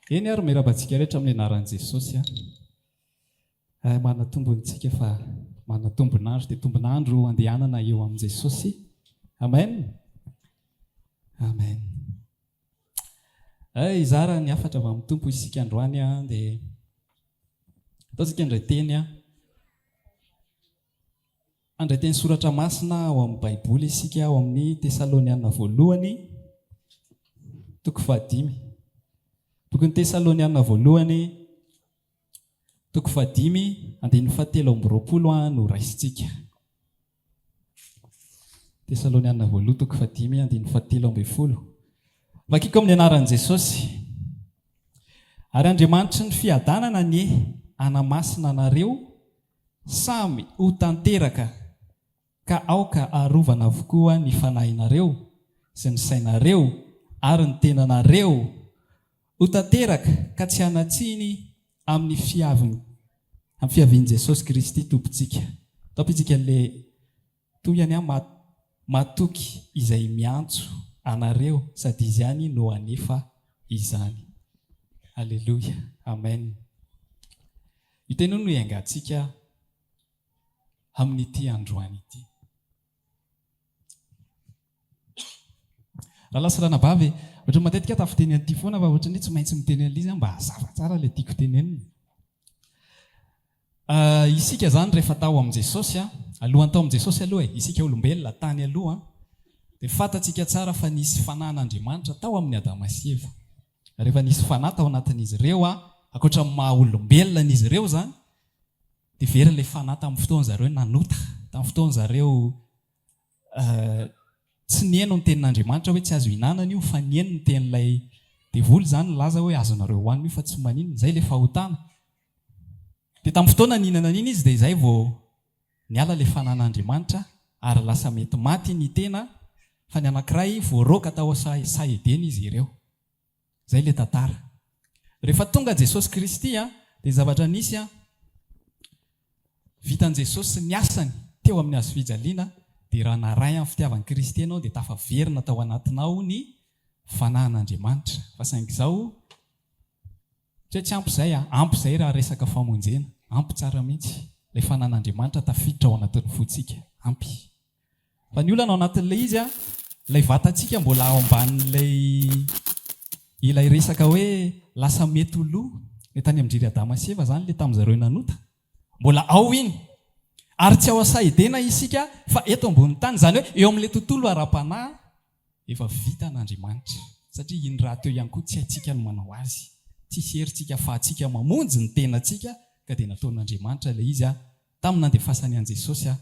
Eny ary miarahaba antsika rehetra amin'ny anaran'i Jesosy an. Eh, manatombony tsika fa manatombon'andro dia tombon'andro andehanana eo amin'i Jesosy. Amen. Amen. Eh, hizara ny hafatra avy amin'ny Tompo isika androany an, dia ataontsika indray teny an. Handray teny soratra masina ao amin'ny Baiboly isika ao amin'ny Tesaloniana voalohany, toko fahadimy. Bokin'ny Tesaloniana voalohany, toko fahadimy, andininy fahatelo amby 20 no raisintsika. Tesaloniana voalohany, toko fahadimy, andininy fahatelo ambin'ny folo. Vakiko amin'ny anaran'i Jesosy. Ary Andriamanitry ny fiadanana anie hanamasina anareo Samy ho tanteraka ka aoka arovana avokoa ny fanahinareo sy ny sainareo ary ny tenanareo ho tanteraka ka tsy hanan-tsiny amin'ny fiaviny amin'ny fiavian'i Jesosy Kristy Tompontsika. Tampintsika le tohiny an matoky izay miantso anareo sady Izy ihany no hanefa izany. Aleloia. Amen. Io teny io no hiaingantsika amin'ity androany ity. Rahalahy sy ranabavy, ohatran'ny matetika aho tafiteny an'ity foana fa ohatran'ny hoe tsy maintsy miteny an'ilay izy aho mba hazava tsara ilay tiako tenenina. Isika izany rehefa tao amin'i Jesosy, alohan'ny tao amin'i Jesosy aloha e, isika olombelona tany aloha dia fantatsika tsara fa nisy fanahin'Andriamanitra tao amin'i Adama sy Eva. Rehefa nisy fanahy tao anatin'izy ireo, ankoatra ny maha olombelona an'izy ireo izany, dia very ilay fanahy tamin'ny fotoan-dry zareo nanota, tamin'ny fotoan-dry zareo tsy nihaino ny tenin'Andriamanitra hoe tsy azo ihinanana io fa nihaino ny tenin'ilay devoly izany nilaza hoe azonareo hohanina io fa tsy maninona, izay ilay fahotana. Dia tamin'ny fotoana nihinana an'iny izy dia izay vao niala ilay fanan'Andriamanitra ary lasa mety maty ny tena fa ny anankiray voaroaka tao saha Edena izy ireo. Izay ilay tantara. Rehefa tonga Jesosy Kristy dia zavatra nisy vitan'i Jesosy ny asany teo amin'ny hazo fijaliana dia raha naray amin'ny fitiavan'i Kristy ianao dia tafaverina tao anatinao ny fanahin'Andriamanitra. Fa saingy izao Tsy hoe tsy ampy izay a, ampy izay raha resaka famonjena, ampy tsara mihitsy ilay fanan'Andriamanitra tafiditra ao anatin'ny fontsika, ampy. Fa ny olana ao anatin'ilay izy a, ilay vatantsika mbola ao ambanin'ilay ilay resaka hoe lasa mety ho lo, ilay tany amin-dry Adama sy Eva izany ilay tamin'zareo nanota, mbola ao iny. Ary tsy ao Saha-Edena isika fa eto ambonin'ny tany, izany hoe eo amin'ilay tontolo ara-panahy Efa vitan'Andriamanitra, satria iny rahateo ihany koa tsy haintsika ny manao azy, tsisy herintsika afahantsika mamonjy ny tenantsika ka dia nataon'Andriamanitra ilay izy tamin'ny nandefasany an'i Jesosy.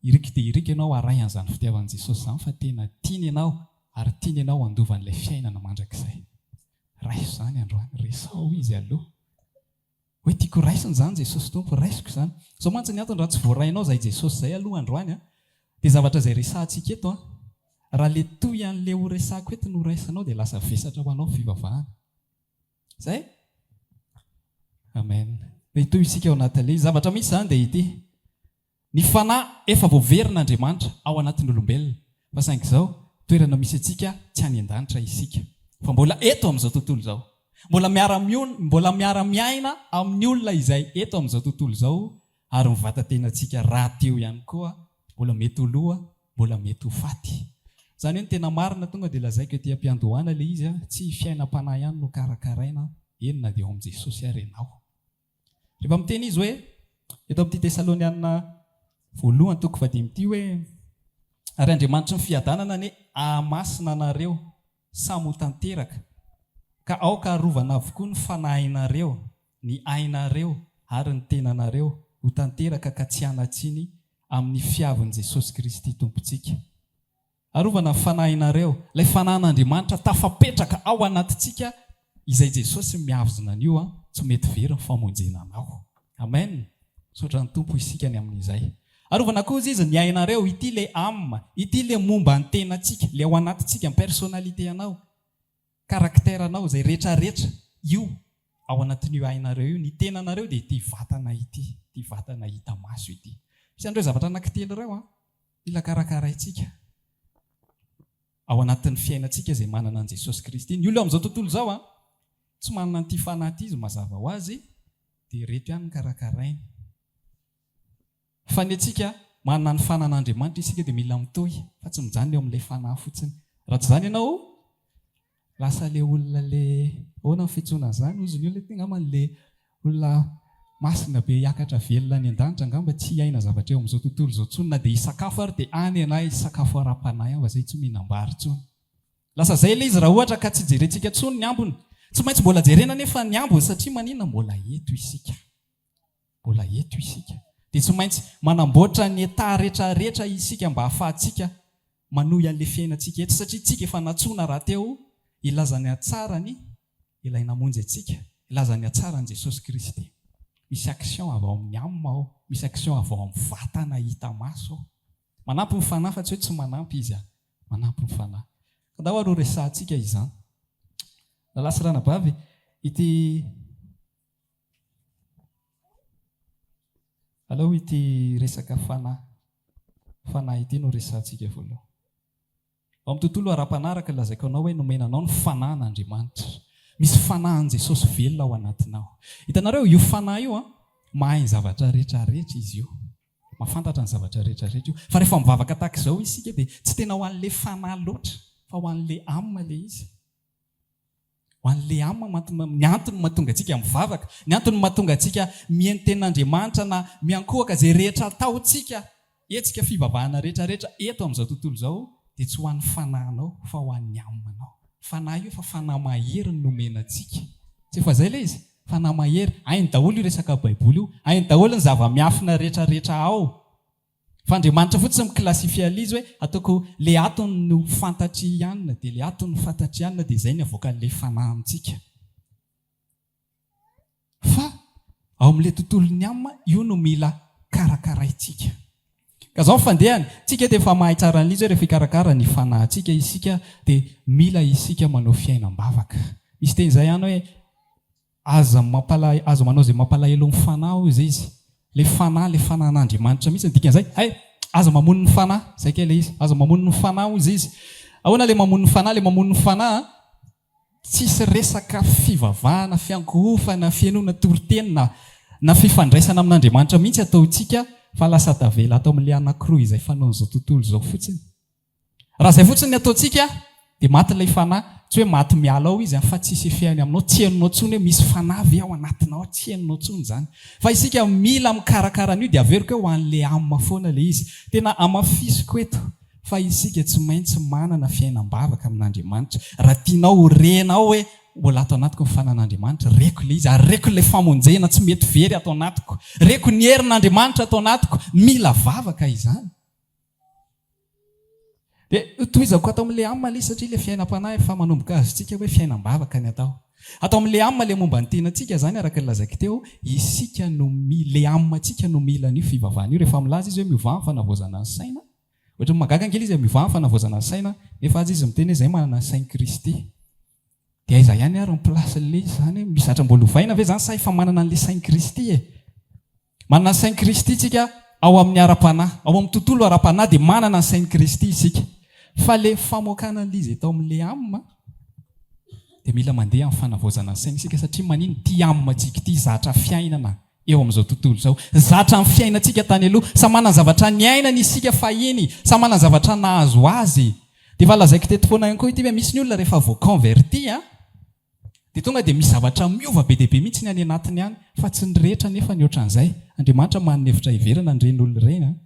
Iriko dia iriko ianao haray an'izany fitiavan'i Jesosy izany fa tena tiany ianao ary tiany ianao handova an'ilay fiainana mandrakizay. Raiso izany androany, resaho Izy aloha. Hoe tiako raisina izany Jesosy Tompo, raisiko izany. Izao mantsy ny antony, raha tsy voarainao izay Jesosy izay aloha androany an, dia zavatra izay resahantsika eto an, raha le toy an'le ho resahako eto no raisinao dia lasa vesatra ho anao ny fivavahana. Izay? Amen. Dia hitohy isika ao anatin'ilay izy. Zavatra misy izany dia ity. Ny fanahy efa voaverin'Andriamanitra ao anatin'ny olombelona, fa saingy izao, toerana misy antsika tsy any an-danitra isika, fa mbola eto amin'izao tontolo izao. Mbola miara-mion, mbola miara-miaina amin'ny olona izay eto amin'izao tontolo izao, ary ny vatan-tenantsika rahateo ihany koa mbola mety ho loa, mbola mety ho faty. Izany hoe ny tena marina tonga dia lazaiko ety am-piandohana ilay izy, tsy fiainam-panahy ihany no karakaraina, eny na dia ao amin'i Jesosy ary ianao. Rehefa miteny izy hoe, eto amin'ity Tesalonianina voalohany toko fahadimy ity hoe, Ary Andriamanitry ny fiadanana anie hahamasina anareo samy ho tanteraka, ka aoka harovana avokoa ny fanahinareo, ny ainareo ary ny tenanareo ho tanteraka ka tsy hanan-tsiny amin'ny fiavin'i Jesosy Kristy Tompontsika. Arovana ny fanahinareo, ilay fanahin'Andriamanitra tafapetraka ao anatintsika izay Jesosy miavozona an'io an, tsy mety very ny famonjena anao. Amen! Misaotra ny Tompo isika ny amin'izay. Arovana koa ozy izy ny ainareo, ity le âme, ity le momba ny tenantsika, le ao anatintsika, ny personnalité anao, caractère anao, izay retraretra io ao anatin'io ainareo io, ny tenanareo dia ity vatana ity, ity vatana hita maso ity. Misy an'ireo zavatra anankitelo ireo an. Mila karakaraintsika ao anatin'ny fiainantsika izay manana an'i Jesosy Kristy. Ny olona amin'izao tontolo izao an, Tsy manana an'ity fanahy ity izy mazava ho azy dia ireto ihany no karakarainy. Fa ny antsika, manana ny fanan'Andriamanitra isika dia mila mitohy fa tsy mijanona eo amin'ilay fanahy fotsiny. Raha tsy izany ianao, lasa ilay olona ilay, ahoana ny fiantsoana an'izany hozy ny olona ity angamba ilay olona masina be hiakatra velona any an-danitra angamba tsy hiaina zavatra eo amin'izao tontolo izao intsony na dia hisakafo ary dia any ianay hisakafo ara-panahy any fa izay tsy mihinam-bary intsony. Lasa izay ilay izy raha ohatra ka tsy jerentsika intsony ny ambiny. Tsy maintsy mbola jerena anefa ny ambiny satria maninona mbola eto isika. Mbola eto isika. Dia tsy maintsy manamboatra ny état rehetra rehetra isika mba hahafahantsika manohy an'ilay fiainantsika eto satria tsika efa nantsoina rahateo hilaza ny hatsarany ilay namonjy antsika, hilaza ny hatsaran'i Jesosy Kristy. Misy action avy ao amin'ny âme ao, misy action avy ao amin'ny vatana hita maso ao. Manampy ny fanahy fa tsy hoe tsy manampy izy a. Manampy ny fanahy. Ka ndao ary ho resahantsika izany. Rahalahy sy ranabavy, ity Aleo ity resaka fanahy fanahy ity no resahantsika voalohany. Ao amin'ny tontolo ara-panahy araka ny lazaiko anao hoe nomena anao ny fanahin'Andriamanitra. Misy fanahin'i Jesosy velona ao anatinao. Hitanareo, io fanahy io an, mahay ny zavatra rehetra rehetra izy io. Mahafantatra ny zavatra rehetra rehetra io. Fa rehefa mivavaka tahaka izao isika dia tsy tena ho an'ilay fanahy loatra fa ho an'ilay âme ilay izy. Ho an'ilay âme mantsy, ny antony mahatonga antsika mivavaka, ny antony mahatonga antsika mihaino tenin'Andriamanitra na miankohoka izay rehetra ataontsika, hetsika fivavahana rehetra rehetra eto amin'izao tontolo izao dia tsy ho an'ny fanahinao fa ho an'ny âme-nao. Fanahy io efa fanahy mahery no nomena antsika. Tsy efa izay ilay izy? Fanahy mahery. Hainy daholo io resaka baiboly io. Hainy daholo ny zava-miafina rehetra rehetra ao. Fa Andriamanitra fotsiny mi-classifier an'izy hoe ataoko le ato no fantatr'i anona dia le ato no fantatr'i anona dia izay ny avoakan'ilay fanahy amintsika. Fa ao amin'ilay tontolon'ny âme io no mila karakaraintsika. Ka izao ny fandehany, tsika dia efa mahay tsara an'izy hoe rehefa hikarakara ny fanahintsika isika dia mila isika manao fiainam-bavaka. Misy teny izay ihany hoe Aza mampalahe, aza manao izay mampalahelo ny fanahy hozy izy. Ilay fanahy, ilay fanahin'Andriamanitra mihitsy ny dikan'izay. Hay! Aza mamono ny fanahy, izay kay ilay izy. Aza mamono ny fanahy hozy izy. Ahoana ilay mamono ny fanahy? Ilay mamono ny fanahy an, tsisy resaka fivavahana, fiankohofana, fihainoana toriteny na na fifandraisana amin'Andriamanitra mihitsy ataontsika fa lasa tavela ato amin'ilay anankiroa izay fanaon'izao tontolo izao fotsiny. Raha izay fotsiny ny ataontsika dia maty ilay fanahy, tsy hoe maty miala ao izy an, fa tsisy effet-ny aminao, tsy henonao intsony hoe misy fanahy ve ao anatinao ao, tsy henonao intsony izany. Fa isika mila mikarakara an'io dia averiko hoe ho an'ilay âme foana ilay izy. Tena hamafisiko eto fa isika tsy maintsy manana fiainam-bavaka amin'Andriamanitra. Raha tianao ho renao hoe mbola ato anatiko ny fanan'Andriamanitra, reko ilay izy ary reko ilay famonjena tsy mety very ato anatiko, reko ny herin'Andriamanitra ato anatiko, mila vavaka izany. Dia tohizako ato amin'ilay âme ilay izy satria ilay fiainam-panahy efa manomboka azontsika hoe fiainam-bavaka ny atao. Ato amin'ilay âme ilay momba ny tenantsika izany araka ny lazaiko teo, isika no mi, ilay âme-ntsika no mila an'io fivavahana io. Rehefa milaza izy hoe miovà ny fanavaozana ny saina, ohatran'ny mahagaga ange ilay izy hoe miovà ny fanavaozana ny saina, nefa aza izy miteny hoe izay manana ny sain'i Kristy. Dia aiza ihany ary ny place-n'ilay izy izany hoe misy zatra mbola ovaina ve izany sa efa manana an'ilay sain'i Kristy e? Manana ny sain'i Kristy isika ao amin'ny ara-panahy. Ao amin'ny tontolo ara-panahy dia manana ny sain'i Kristy isika. Fa ilay famoakana an'ilay izy eto amin'ilay âme dia mila mandeha amin'ny fanavaozana ny saina isika satria manino? Ity âme-ntsika ity zatra fiainana eo amin'izao tontolo izao. Zatra ny fiainantsika tany aloha. Samy manana ny zavatra niainany isika fahiny. Samy manana ny zavatra nahazo azy. Dia efa lazaiko teto foana ihany koa ity hoe misy ny olona rehefa vao converti an, dia tonga dia misy zavatra miova be dia be mihitsy ny any anatiny any, fa tsy ny rehetra anefa ny ohatran'izay. Andriamanitra manana hevitra heverina an'ireny olona ireny an.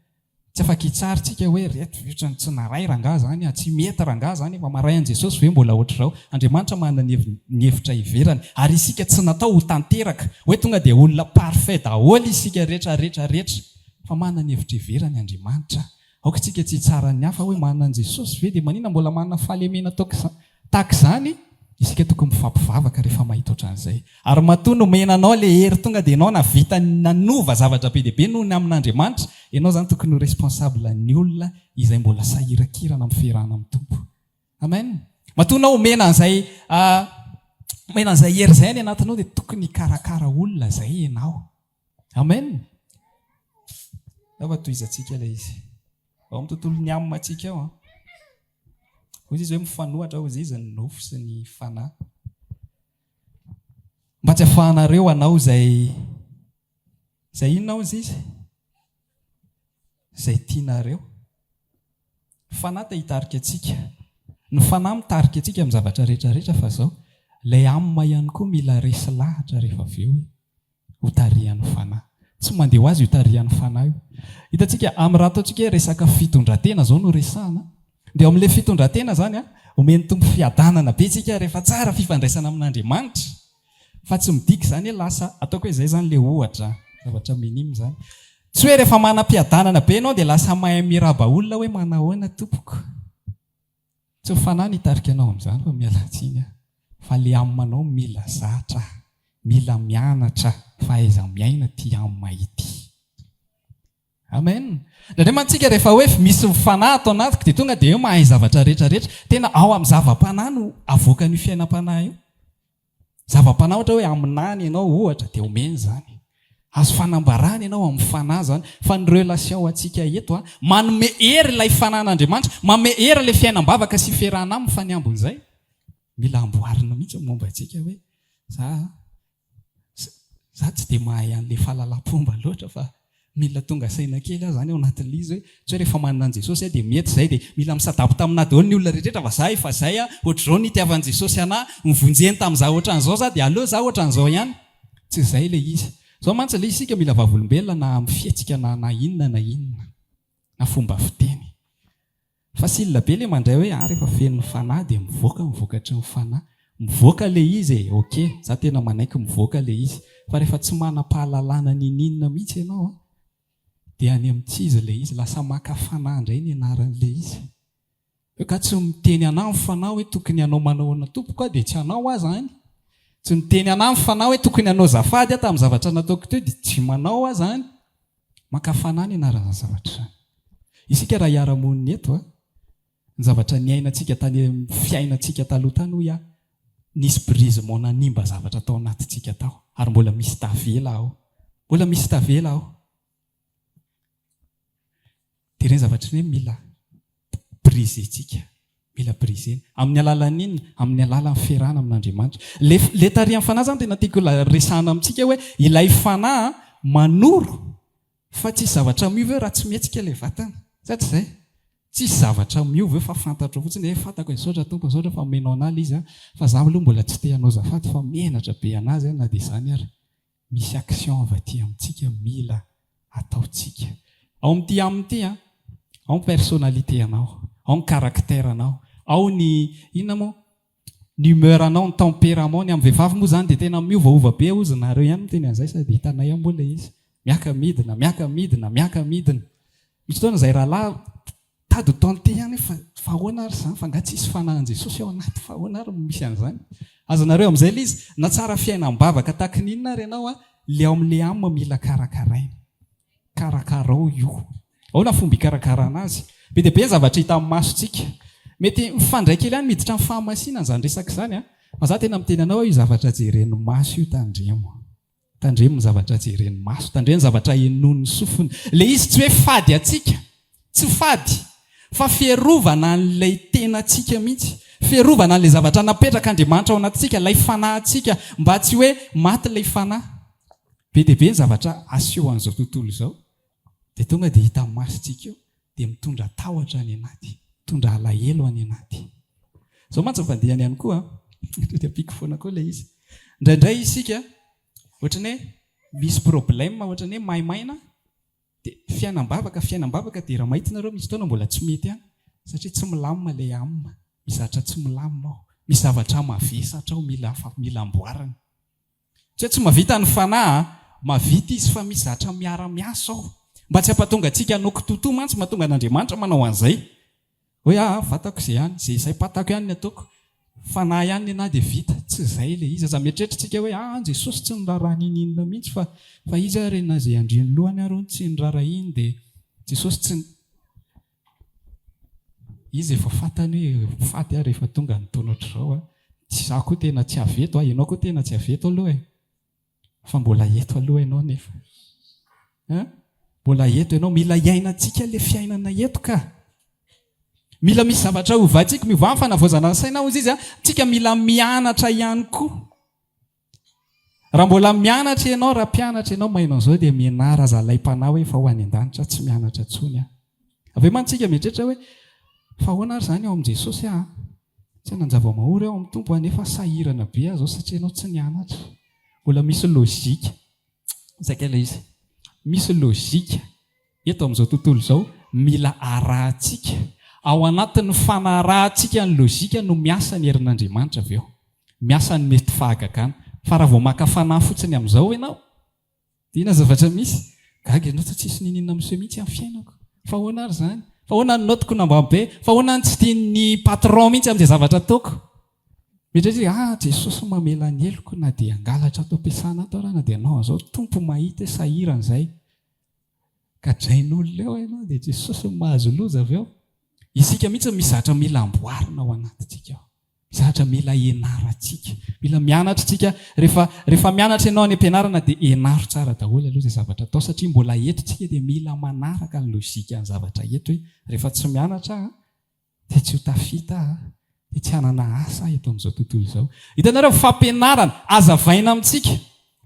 Tsy afaka hitsara tsika hoe reto ohatran'ny tsy naray rangaha zany an, tsy mety rangaha zany, efa maray an'i Jesosy ve mbola ohatr'izao. Andriamanitra manana ny ny hevitra heverany. Ary isika tsy natao ho tanteraka, hoe tonga dia olona parfait daholo isika rehetra rehetra rehetra. Fa manana ny hevitra heverany Andriamanitra. Aoka isika tsy hitsara ny hafa hoe manana an'i Jesosy ve dia maninona mbola manana fahalemena tahaka izany? Isika tokony mifampivavaka rehefa mahita ohatran'izay. Ary matoa nomena anao ilay hery tonga dia ianao nahavita nanova zavatra be dia be noho ny amin'Andriamanitra, ianao izany tokony ho responsable ny olona izay mbola sahirakirana amin'ny fiarahana amin'ny Tompo. Amen. Matoa ianao omena an'izay omena an'izay hery izay any anatinao dia tokony hikarakara olona izay ianao. Amen. Ndao fa tohizantsika ilay izy. Ao amin'ny tontolon'ny âme antsika ao an. Hoy izy hoe mifanohatra hoy izy ny nofo sy ny fanahy. Fa tsy afahanareo hanao izay izay inona hozy izy? Izay tianareo. Fanahy te hitarika antsika. Ny fanahy mitarika antsika amin'ny zavatra rehetra rehetra fa izao, ilay âme ihany koa mila resy lahatra rehefa avy eo hoe ho tarihan'ny fanahy. Tsy mandeha ho azy io tarihan'ny fanahy io. Hitantsika amin'ny raha ataontsika hoe resaka fitondran-tena izao no resahana, dia ao amin'ilay fitondran-tena izany an, omen'ny Tompo fiadanana be tsika rehefa tsara fifandraisana amin'Andriamanitra. Fa tsy midika izany hoe lasa, ataoko hoe izay izany ilay ohatra, zavatra minime izany. Tsy hoe rehefa manam-piadanana be ianao dia lasa mahay miraba olona hoe manahoana tompoko. Tsy ny fanahy no hitarika anao amin'izany fa miala tsiny aho fa le âme anao mila zatra, mila mianatra fahaiza-miaina ity âme ity. Amen. Indraindray mantsy tsika rehefa hoe misy fanahy ato anatiko dia tonga dia hoe mahay zavatra rehetra rehetra. Tena ao amin'ny zava-panahy no avoakan'io fiainam-panahy io. Zava-panahy ohatra hoe haminany ianao ohatra dia omeny izany. Azo fanambarana ianao amin'ny fanahy izany. Fa ny relation antsika eto an, manome hery ilay fanahin'Andriamanitra, manome hery ilay fiainam-bavaka sy fiarahana aminy fa ny ambin'izay mila amboarina mihitsy ny momba antsika hoe za Za tsy dia mahay an'ilay fahalalam-pomba loatra fa mila tonga saina kely aho zany ao anatin'ilay izy hoe tsy hoe rehefa manana an'i Jesosy aho dia mety izay dia mila mi-s'adapte aminà daholo ny olona rehetra fa za efa zay a, ohatr'izao no itiavan'i Jesosy anà, novonjeny tamin'izaho ohatran'izao za dia aleo za ohatran'izao ihany. Tsy izay ilay izy. Izao mantsy ilay izy isika mila vavolombelona na amin'ny fihetsika na na inona na inona na fomba fiteny. Facile be le mandray hoe ah rehefa feno ny fanahy dia mivoaka ny vokatry ny fanahy. Mivoaka le izy e, ok, za tena manaiky mivoaka le izy. Fa rehefa tsy manam-pahalalana niniana mihitsy ianao an, dia any amin'ny tsy izy le izy, lasa maka fanahy indray ny anaran'le izy. Hoe ka tsy miteny anah ny fanahy hoe tokony hanao manahoana tompoko aho dia tsy hanao aho zany. Tsy miteny anah ny fanahy hoe tokony hanao zafady aho tamin'ny zavatra nataoko teo dia tsy manao aho zany. Maka fanahy ny anaran'izany zavatra izany. Isika raha hiara-monina eto a, ny zavatra niainantsika tany amin'ny fiainantsika taloha tany hoy aho, nisy brisement nanimba zavatra tao anatintsika tao, ary mbola misy tavela ao. Mbola misy tavela ao. Dia ireny zavatra ireny mila briser-tsika. Mila briser-na. Amin'ny alalan'ny inona? Amin'ny alalan'ny fiarahana amin'Andriamanitra. Le, le tarihan'ny fanahy izany tena tiako resahana amintsika hoe ilay fanahy manoro fa tsisy zavatra miova eo raha tsy mihetsika ilay vatana. Sa tsy izay? Tsisy zavatra miova eo fa fantatrao fotsiny hoe fantako e, misaotra Tompo, misaotra fa omenao an'ahy ilay izy an, fa za aloha mbola tsy te hanao azafady fa menatra be an'azy aho na dia izany ary. Misy action avy aty amintsika mila ataontsika. Ao amin'ity âme ity an, ao ny personnalité anao, ao ny caractère anao, ao ny inona moa? Ny humeur anao, ny tempérament, ny amin'ny vehivavy moa izany dia tena miovaova be hozy nareo ihany miteny an'izay sady hitanay ao moa ilay izy. Miaka-midina, miaka-midina, miaka-midina. Misy fotoana izay rahalahy Tady ho tenter ihany hoe fa fa ahoana ary izany fa angaha tsisy fanahin'i Jesosy ao anaty fa ahoana ary no misy an'izany? Azonareo amin'izay ilay izy, na tsara fiainam-bavaka tahaky ny inona ary ianao an, ilay ao amin'ilay âme mila karakaraina. Karakarao io. Ahoana ny fomba hikarakarana azy? Be dia be ny zavatra hita amin'ny masontsika. Mety mifandray kely ihany miditra amin'ny fahamasinana izany resaka izany an, fa za tena miteny anao hoe io zavatra jeren'ny maso io tandremo. Tandremo ny zavatra jeren'ny maso, tandremo ny zavatra henoin'ny sofina. Ilay izy tsy hoe fady antsika, tsy fady, fa fiarovana an'ilay tenantsika mihitsy, fiarovana an'ilay zavatra napetrak'Andriamanitra ao anatintsika, ilay fanahintsika, mba tsy hoe maty ilay fanahy. Be dia be ny zavatra aseho an'izao tontolo izao, dia tonga dia hita masontsika eo, dia mitondra tahotra any anaty, mitondra alahelo any anaty. Izao mantsy ny fandehany ihany koa an, dia ampiako foana koa ilay izy. Indraindray isika ohatran'ny hoe misy problème, ohatran'ny hoe maimaina, dia fiainam-bavaka, fiainam-bavaka dia raha mahita nareo misy fotoana mbola tsy mety ihany, satria tsy milamina ilay âme, misy zavatra tsy milamina ao, misy zavatra mavesatra ao mila mila amboarina. Tsy hoe tsy mahavita ny fanahy a! Mahavita izy fa misy zatra miara miasa ao. Mba tsy hampatonga antsika hanao kitoatoa mantsy mahatonga an'Andriamanitra manao an'izay. Hoe aa vatako izay ihany, izay saim-patako ihany ny ataoko, fanahy ihany ny anah dia vita. Tsy izay ilay izy. Aza mieritreritra tsika hoe aa Jesosy tsy niraharaha ninininona mihitsy fa fa izy ary na izay andrian'ny lohany ary hono tsy niraharahiany dia Jesosy tsy Izy efa fantany hoe ho faty aho rehefa tonga ny taona ohatr'izao a. Tsy izaho koa tena tsy avy eto a, ianao koa tena tsy avy eto aloha e. Fa mbola eto aloha ianao nefa. Hein? Mbola eto ianao, mila iainantsika ilay fiainana eto ka. Mila misy zavatra ovaintsika, miovà ny fanavaozana ny saina hozy izy a. Tsika mila mianatra ihany koa. Raha mbola mianatra ianao, raha mpianatra ianao maheno an'izao dia mianara aza alaim-panahy hoe fa ho any an-danitra tsy mianatra intsony aho. Avy eo mantsy tsika mieritreritra hoe fa ahoana ary izany ao amin'i Jesosy aho an? Tsy hanan-java-mahory aho amin'ny Tompo aho nefa sahirana be aho izao satria ianao tsy nianatra. Mbola misy lojika. Izay kay ilay izy. Misy lojika eto amin'izao tontolo izao mila arahantsika. Ao anatin'ny fanarahantsika ny lojika no miasa ny herin'Andriamanitra avy eo. Miasa ny mety fahagagana. Fa raha vao maka fanahy fotsiny amin'izao ianao, dia inona zavatra misy? Gaga ianao fa tsisy n'inon'inona miseho mihitsy amin'ny fiainako. Fa ahoana ary izany? Fa ahoana ny notiko nambany be? Fa ahoana ny tsy tian'ny patron mihitsy amin'izay zavatra ataoko? Mieritreritra izy, ah Jesosy mamela ny heloko na dia hangalatra ato am-piasana ato aho na dia hanao an'izao, Tompo mahita hoe sahirana izay. Gadrain'olona eo ianao dia Jesosy no mahazo loza avy eo. Isika mihitsy no misy zavatra mila amboarina ao anatintsika ao. Zavatra mila ianarantsika. Mila mianatra isika. Rehefa rehefa mianatra ianao any am-pianarana dia ianaro tsara daholo aloha izay zavatra atao satria mbola eto isika dia mila manaraka ny logique-n'ny zavatra eto hoe rehefa tsy mianatra aho dia tsy ho tafita aho, dia tsy hanana asa aho eto amin'izao tontolo izao. Hitanareo, fampianarana, azavaina amintsika,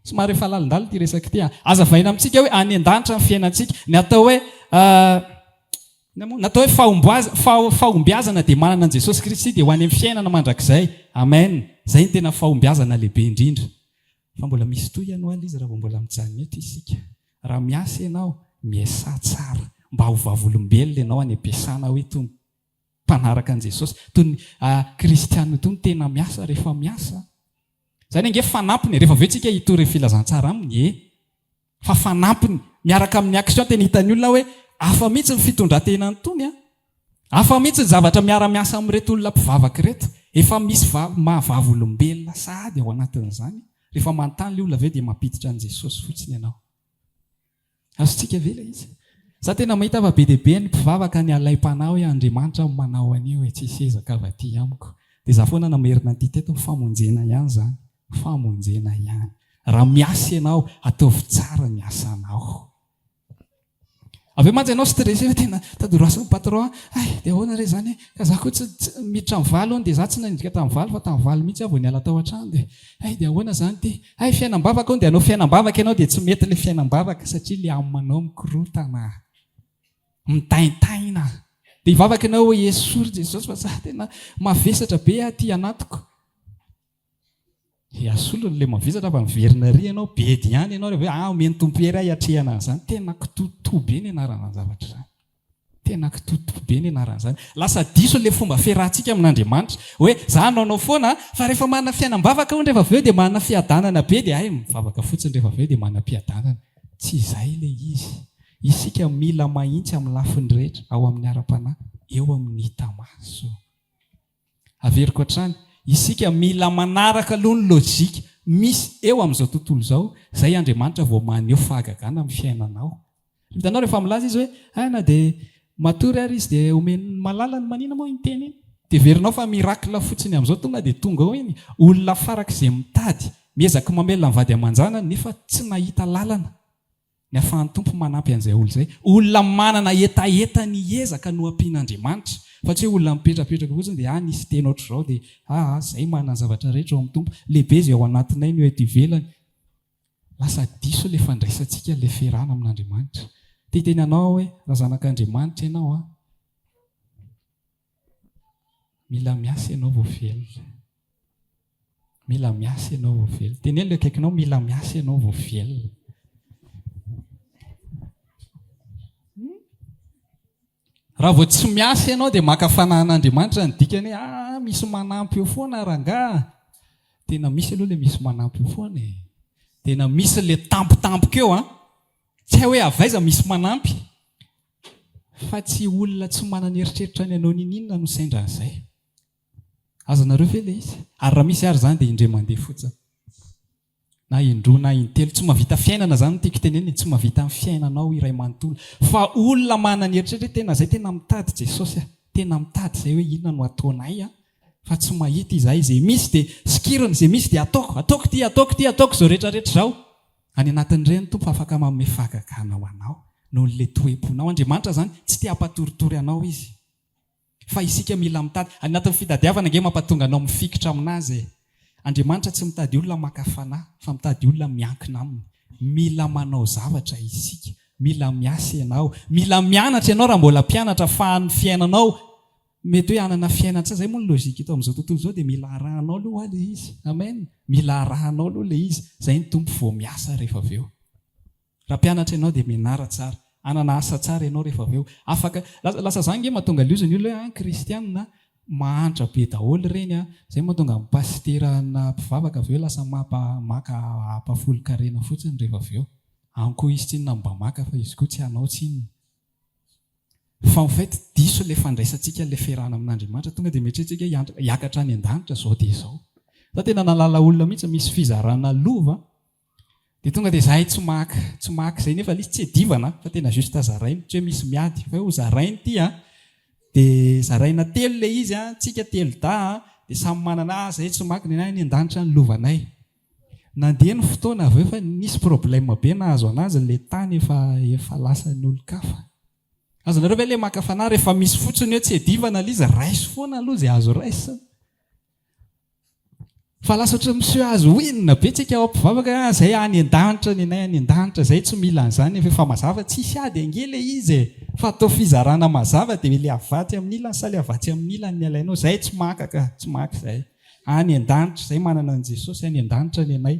somary efa lalindalina ity resaka ity an, azavaina amintsika hoe any an-danitra ny fiainantsika, ny atao hoe inona moa, ny atao hoe fahomboaza, fahombiazana dia manana an'i Jesosy Kristy dia ho any amin'ny fiainana mandrakizay. Amen. Izay no tena fahombiazana lehibe indrindra. Fa mbola misy toy ianao aloha izy raha vao mbola mijanona eto isika. Raha miasa ianao, miasà tsara mba ho vavolombelona ianao any am-piasana hoe toy ny mpanaraka an'i Jesosy, toy ny kristiana toy ny tena miasa rehefa miasa. Izany ange fanampiny e, rehefa avy eo tsika hitory ny filazantsara aminy e. Fa fanampiny, miaraka amin'ny action tena hitan'ny olona hoe hafa mihitsy ny fitondran-tenan'itony an. Hafa mihitsy ny zavatra miara-miasa amin'ireto olona mpivavaka ireto. Efa misy maha vavolombelona sahady ao anatin'izany. Rehefa manontany ilay olona avy eo dia mampiditra an'i Jesosy fotsiny ianao. Azontsika ve ilay izy? Za tena mahita fa be dia be ny mpivavaka ny alaim-panahy hoe Andriamanitra no manao an'io e, tsisy ezaka avy aty amiko. Dia za foana namerina an'ity teto, famonjena ihany izany. Famonjena ihany. Raha miasa ianao, ataovy tsara ny asanao. Avy eo mantsy ianao stressé hoe tena tadoroasin'ny patron aho, hay dia ahoana re izany e, ka za koa tsy miditra amin'ny valo hono dia za tsy nanidika tamin'ny valo fa tamin'ny valo mihitsy aho vao niala tao an-trano dia hay dia ahoana izany ity, hay fiainam-bavaka hono dia hanao fiainam-bavaka ianao dia tsy mety ilay fiainam-bavaka satria ilay âme-nao mikorotana, mitaintaina. Dia hivavaka ianao hoe esory Jesosy fa za tena mavesatra be aty anatiko. Dia asolony ilay mavesatra fa miverina ary ianao, bedy ihany ianao rehefa hoe ah omen'ny Tompo hery aho hiatrehana an'izany. Tena kitotoa be ny anaran'izany zavatra izany. Tena kitotoa be ny anaran'izany. Lasa diso ilay fomba fiarahantsika amin'Andriamanitra. Hoe za hanaonao foana fa rehefa manana fiainam-bavaka hono rehefa avy eo dia manana fiadanana be dia hay mivavaka fotsiny rehefa avy eo dia manam-piadanana. Tsy izay ilay izy. Isika mila mahintsy amin'ny lafiny rehetra, ao amin'ny ara-panahy, eo amin'ny hita maso. Averiko hatrany, isika mila manaraka aloha ny logique misy eo amin'izao tontolo izao, izay Andriamanitra vao maneho fahagagana amin'ny fiainanao. Hitanao rehefa milaza izy hoe, hay na dia matory ary izy dia omeny malalany, manina moa iny teny iny? Dia heverinao fa miracle fotsiny amin'izao tonga dia tonga ao iny, olona farak'izay mitady, miezaka mamelona ny vady aman-janany nefa tsy nahita lalana. Ny afahan'ny Tompo manampy an'izay olona izay. Olona manana hetaheta ny hiezaka no ampian'Andriamanitra, fa tsy hoe olona mipetrapetraka fotsiny dia ah nisy teny ohatr'izao dia ah ah zay manana ny zavatra rehetra ao amin'ny Tompo, lehibe izay ao anatinay no eto ivelany. Lasa diso ilay fandraisantsika ilay fiarahana amin'Andriamanitra. Te hiteny anao aho hoe raha zanak'Andriamanitra ianao an, mila miasa ianao vao velona. Mila miasa ianao vao velona. Teneno ilay akaikinao, mila miasa ianao vao velona. Raha vao tsy miasa ianao dia maka fanahin'Andriamanitra ny dikany hoe ah misy manampy eo foana rangaha. Tena misy aloha ilay misy manampy eo foana e. Tena misy ilay tampotampoka eo an. Tsy hay hoe avy aiza misy manampy. Fa tsy olona tsy manana eritreritra ny hanao niniana no sendra an'izay. Azonareo ve ilay izy? Ary raha misy ary izany dia indray mandeha fotsiny. Na indroa na intelo. Tsy mahavita fiainana izany no tiako tenenina e, tsy mahavita ny fiainanao iray manontolo. Fa olona manana ny eritreritra hoe tena izay tena mitady Jesosy aho. Tena mitady izay hoe inona no ataonay an, fa tsy mahita izahay. Izay misy dia sikiriny, izay misy dia ataoko, ataoko ity, ataoko ity, ataoko izao rehetra rehetra izao. Any anatin'ireny Tompo afaka manome fahagagana ho anao noho ilay toe-ponao. Andriamanitra izany tsy te hampatoritory anao Izy. Fa isika mila mitady. Any anatin'ny fitadiavana ange mampatonga anao mifikitra aminazy e. Andriamanitra tsy mitady olona maka fanahy fa mitady olona miankina aminy. Mila manao zavatra isika. Mila miasa ianao. Mila mianatra ianao raha mbola mpianatra fa ny fiainanao mety hoe hanana fiainana tsara. Izay moa ny logique eto amin'izao tontolo izao dia mila arahanao aloha hoa ilay izy. Amen. Mila arahanao aloha ilay izy. Izay ny Tompo vao miasa rehefa avy eo. Raha mpianatra ianao dia mianara tsara. Hanana asa tsara ianao rehefa avy eo. Afaka, lasa zany nge mahatonga liozy ny olona hoe an kristianina mahantra be daholo ireny an. Zay mahatonga ny pasitera na mpivavaka avy eo lasa mapa, maka ampahafolon-karena fotsiny rehefa avy eo. Any koa izy tsinona mba maka fa izy koa tsy hanao tsinona. Fa en fait diso ilay fandraisantsika ilay fiarahana amin'Andriamanitra. Tonga dia mieritreritra isika hoe hiakatra any an-danitra izao dia izao. Za tena nahalala olona mihitsy misy fizarana lova Dia tonga dia zahay tsy maka, tsy maka izay nefa ilay izy tsy iadivana fa tena juste zaraina, tsy hoe misy miady fa hoe ho zaraina ity an, dia zaraina telo ilay izy an, tsika telo dahy an, dia samy manana ah zahay tsy maka, ny anay any an-danitra ny lovanay. Nandeha ny fotoana avy eo fa nisy problème be nahazo anazy ilay tany efa efa lasan'ny olon-kafa. Azonareo ve ilay maka fanahy rehefa misy fotsiny hoe tsy iadivana ilay izy, raiso foana aloha izay azo raisina. Fa lasa ohatran'ny miseho azy ho inona be tsika ao mpivavaka ah zay any an-danitra ny anay any an-danitra zay tsy mila an'izany nefa efa mazava tsisy ady ange le izy e fa atao fizarana mazava dia le avatsy amin'ny ilany sa le avatsy amin'ny ilany ny alainao zay tsy maka ka tsy maka zay any an-danitra zay manana an'i Jesosy any an-danitra ny anay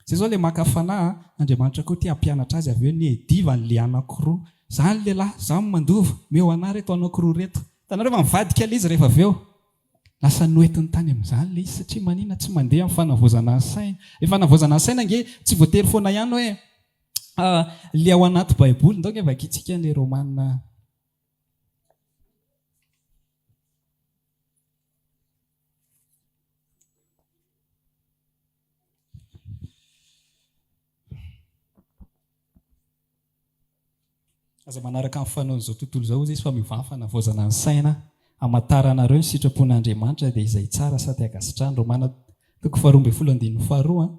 zay zao le maka fanahy a Andriamanitra koa te hampianatra azy avy eo ny edivany le anankiroa zany lehilahy za no mandova meo anah reto anankiroa reto hitanareo fa mivadika le izy rehefa avy eo Lasa noentiny tany amin'izany ilay izy satria manina tsy mandeha amin'ny fanavaozana ny saina. Ilay fanavaozana ny saina ange tsy voatery foana ihany hoe ilay ao anaty baiboly. Ndao ange vakintsika ilay Romana. Aza manaraka ny fanaon'izao tontolo izao, hozy izy, fa miovà ny fanavaozana ny saina, hamantaranareo ny sitrapon'Andriamanitra, dia izay tsara sady ankasitrahany. Romana toko faharoa ambin'ny folo andininy faharoa.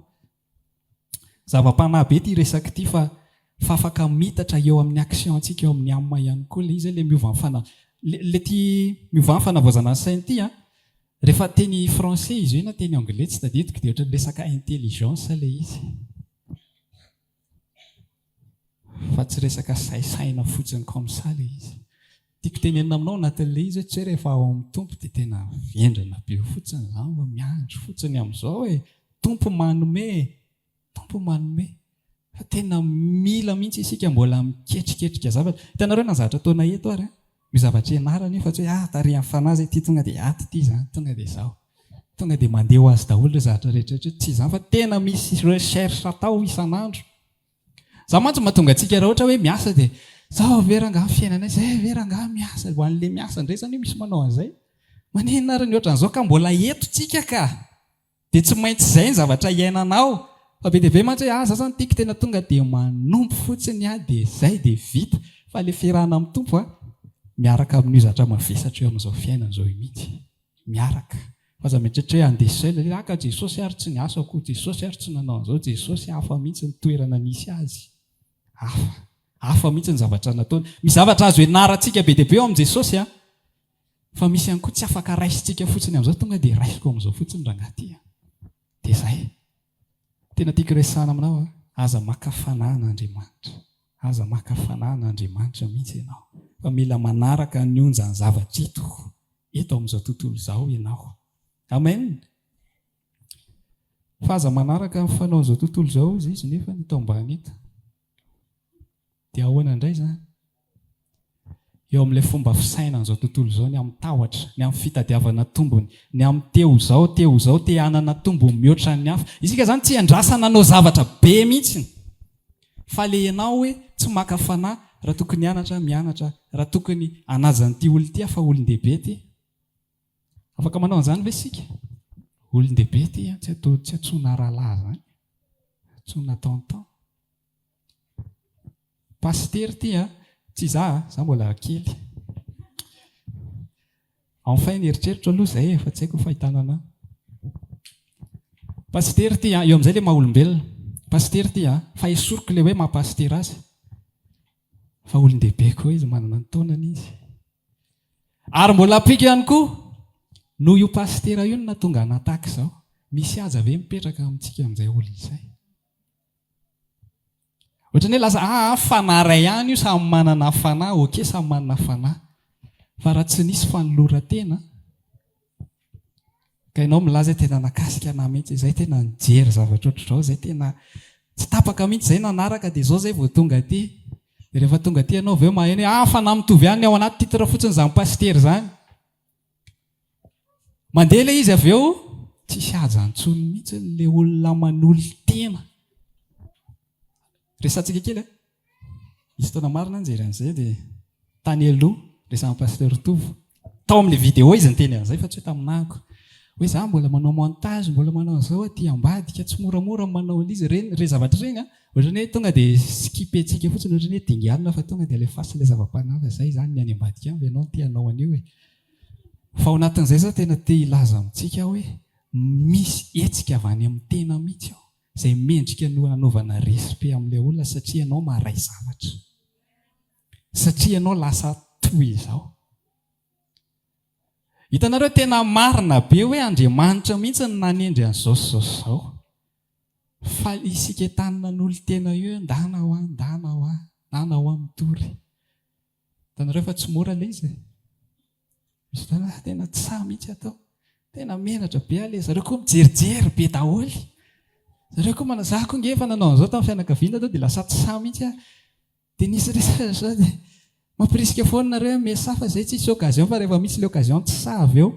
Zava-panahy be ity resaka ity fa fa afaka mitatra eo amin'ny action-ntsika eo amin'ny âme ihany koa ilay izy hoe ilay miova ny fana ilay ity miovà ny fanavaozana ny saina ity an, rehefa teny français izy io na teny anglais tsy tadidiko dia ohatran'ny resaka intelligence ilay izy. Fa tsy resaka saisaina fotsiny comme ça ilay izy. Tiako tenenina aminao anatin'ilay izy hoe tsy hoe rehefa ao amin'ny Tompo dia tena vendrana be fotsiny izany fa miandry fotsiny amin'izao e. Tompo manome e. Tompo manome. Fa tena mila mihitsy isika mbola miketriketrika zavatra. Hitanareo na zavatra ataonay eto ary an, misy zavatra ianarana io fa tsy hoe ah tarihan'ny fanahy izay ity tonga dia ato ity izany, tonga dia izao. Tonga dia mandeha ho azy daholo ireo zavatra rehetra rehetra. Tsy izany fa tena misy recherche atao isan'andro. Izany mantsy mahatonga antsika raha ohatra hoe miasa dia zao ve rangaha ny fiainanay, zay ve rangaha miasa, ho an'ilay miasa indray izany hoe misy manao an'izay. Maninona ary ny ohatran'izao ka mbola eto tsika ka. Dia tsy maintsy izay ny zavatra iainanao. Fa be dia be mantsy hoe ah za zany tiako tena tonga dia manompo fotsiny aho dia izay dia vita. Fa ilay fiarahana amin'ny Tompo a, miaraka amin'io zatra mavesatra eo amin'izao fiainana izao io mihitsy. Miaraka. Fa aza mieritreritra hoe handeha seul hoe ah ka Jesosy ary tsy niasa koa, Jesosy ary tsy nanao an'izao, Jesosy hafa mihitsy ny toerana nisy azy. Hafa. Hafa mihitsy ny zavatra nataony. Misy zavatra azo ianarantsika be dia be ao amin'i Jesosy a. Fa misy ihany koa tsy afaka raisintsika fotsiny amin'izao, tonga dia raisiko amin'izao fotsiny rangahy ity a. Dia izay. Tena tiako resahana aminao a, aza maka fanahy an'Andriamanitra. Aza maka fanahy an'Andriamanitra mihitsy ianao. Fa mila manaraka ny onjan'ny zavatra eto, eto amin'izao tontolo izao ianao. Amen. Fa aza manaraka ny fanaon'izao tontolo izao hozy izy nefa ny eto ambany eto. Dia ahoana indray izany? Eo amin'ilay fomba fisainan'izao tontolo izao, ny amin'ny tahotra, ny amin'ny fitadiavana tombony, ny amin'ny te ho izao, te ho izao, te hanana tombony mihoatra ny hafa. Isika izany tsy andrasana hanao zavatra be mihitsy. Fa ilay ianao hoe tsy maka fanahy, raha tokony hianatra, mianatra, raha tokony hanaja an'ity olona ity aho fa olon-dehibe ity. Afaka manao an'izany ve isika? Olon-dehibe ity an, tsy atao, tsy antsoina rahalahy izany, antsoina tonton. Pasitera ity an, tsy za a, za mbola kely. Enfin ny eritreritro aloha izay e, fa tsy haiko ny fahitana anah. Pasitera ity an, eo amin'izay ilay maha olombelona. Pasitera ity an, fa esoriko ilay hoe maha pasitera azy. Fa olon-dehibe koa izy, manana ny taonany izy. Ary mbola ampiako ihany koa, noho io pasitera io no nahatonga anah tahaka izao. Misy haja ve mipetraka amintsika amin'izay olona izay? Ohatran'ny hoe lasa aa fanahy iray ihany io, samy manana fanahy, ok samy manana fanahy. Fa raha tsy nisy fanoloran-tena, ka ianao milaza hoe tena nakasika anah mihitsy, izay tena nijery zavatra ohatr'izao, izay tena tsy tapaka mihitsy izay nanaraka dia izao izay vao tonga aty. Dia rehefa tonga aty ianao avy eo maheno hoe ah fanahy mitovy ihany ny ao anaty titre fotsiny izany pasitera izany. Mandeha ilay izy avy eo, tsisy haja intsony mihitsy ilay olona manolo-tena. Resahantsika kely a. Nisy fotoana marina nijery an'izay dia tany aloha resahan'i Pasteur Tovo. Tao amin'ilay vidéo izy niteny an'izay fa tsy hoe taminahako. Hoe za mbola manao montage, mbola manao an'izao aty ambadika, tsy moramora ny manao an'izy ireny, ireny zavatra ireny a. Ohatran'ny hoe tonga dia skipper-tsika fotsiny, ohatran'ny hoe dinganina fa tonga dia alefaso ilay zava-panahy fa izay izany ny any ambadika any fa ianao no te hanao an'io e. Fa ao anatin'izay za tena te hilaza amintsika hoe misy hetsika avy any amin'ny tena mihitsy ao izay mendrika ny hanaovana respect amin'ilay olona satria ianao maharay zavatra. Satria ianao lasa toy izao. Hitanareo tena marina be hoe Andriamanitra mihitsy no nanendry an'izao sy izao sy izao. Fa isika entanina an'olon-tena io ndana hoa, ndana hoa, ndana hoa mitory. Hitanareo fa tsy mora ilay izy e. Misy fotoana ah, tena tsy sahy mihitsy atao. Tena menatra be aho le zareo koa mijerijery be daholo. Zareo koa manao, za koa nge efa nanao an'izao tamin'ny fianakaviana tao dia lasa tsy sahy mihitsy aho. Dia nisy resaka zao dia mampirisika foana nareo hoe mesa fa zay tsisy occasion fa rehefa misy le occasion tsy sahy avy eo.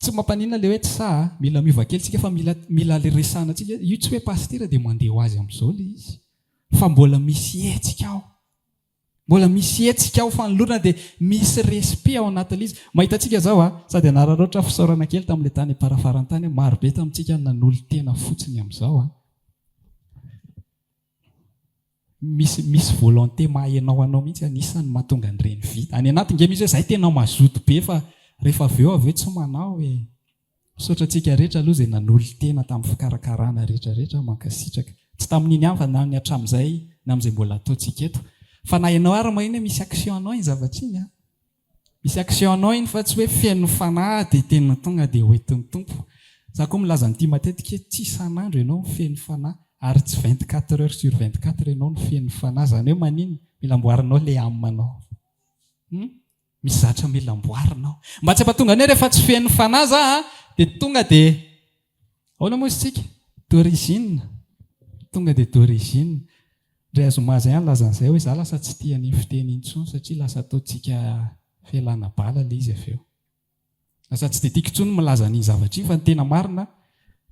Tsy mampaninona le hoe tsy sahy a, mila miova kely tsika fa mila mila le resahana tsika, io tsy hoe pasitera dia mandeha ho azy amin'izao le izy fa mbola misy hetsika ao. Mbola misy hetsika ao fanolorana dia misy respect ao anatin'ilay izy. Mahita antsika izao a, sady hanararaotra fisaorana kely tamin'ilay tany am-parafarany tany, maro be tamintsika nanolo-tena fotsiny amin'izao a. Misy misy volonté maha ianao anao mihitsy anisan'ny mahatonga an'ireny vita. Any anaty nge misy hoe zay tena mazoto be fa rehefa avy eo avy eo tsy manao e. Misaotra antsika rehetra aloha izay nanolo-tena tamin'ny fikarakarana rehetra rehetra, mankasitraka. Tsy tamin'iny ihany fa na ny hatramin'izay na amin'izay mbola ataontsika eto. Fa na ianao ary maheno hoe misy action anao iny zavatra iny an. Misy action anao iny fa tsy hoe feno fanahy dia tena tonga dia hoentin'ny Tompo. Za koa milaza an'ity matetika hoe tsy isan'andro ianao no feno fanahy ary tsy 24 heures sur 24 ianao no feno fanahy. Izany hoe maninona? Mila amboarinao ilay âme anao. Hum? Misy zatra mila amboarina ao. Mba tsy hampatonga ny hoe rehefa tsy feno fanahy za dia tonga dia ahoana moa izy tsika? D'origine. Tonga dia d'origine. Ndray azoma zay nilaza an'izay hoe za lasa tsy tia an'iny fiteny iny intsony satria lasa ataontsika fialana bala ilay izy avy eo. Lasa tsy dia tiako intsony ny milaza an'iny zavatra iny fa ny tena marina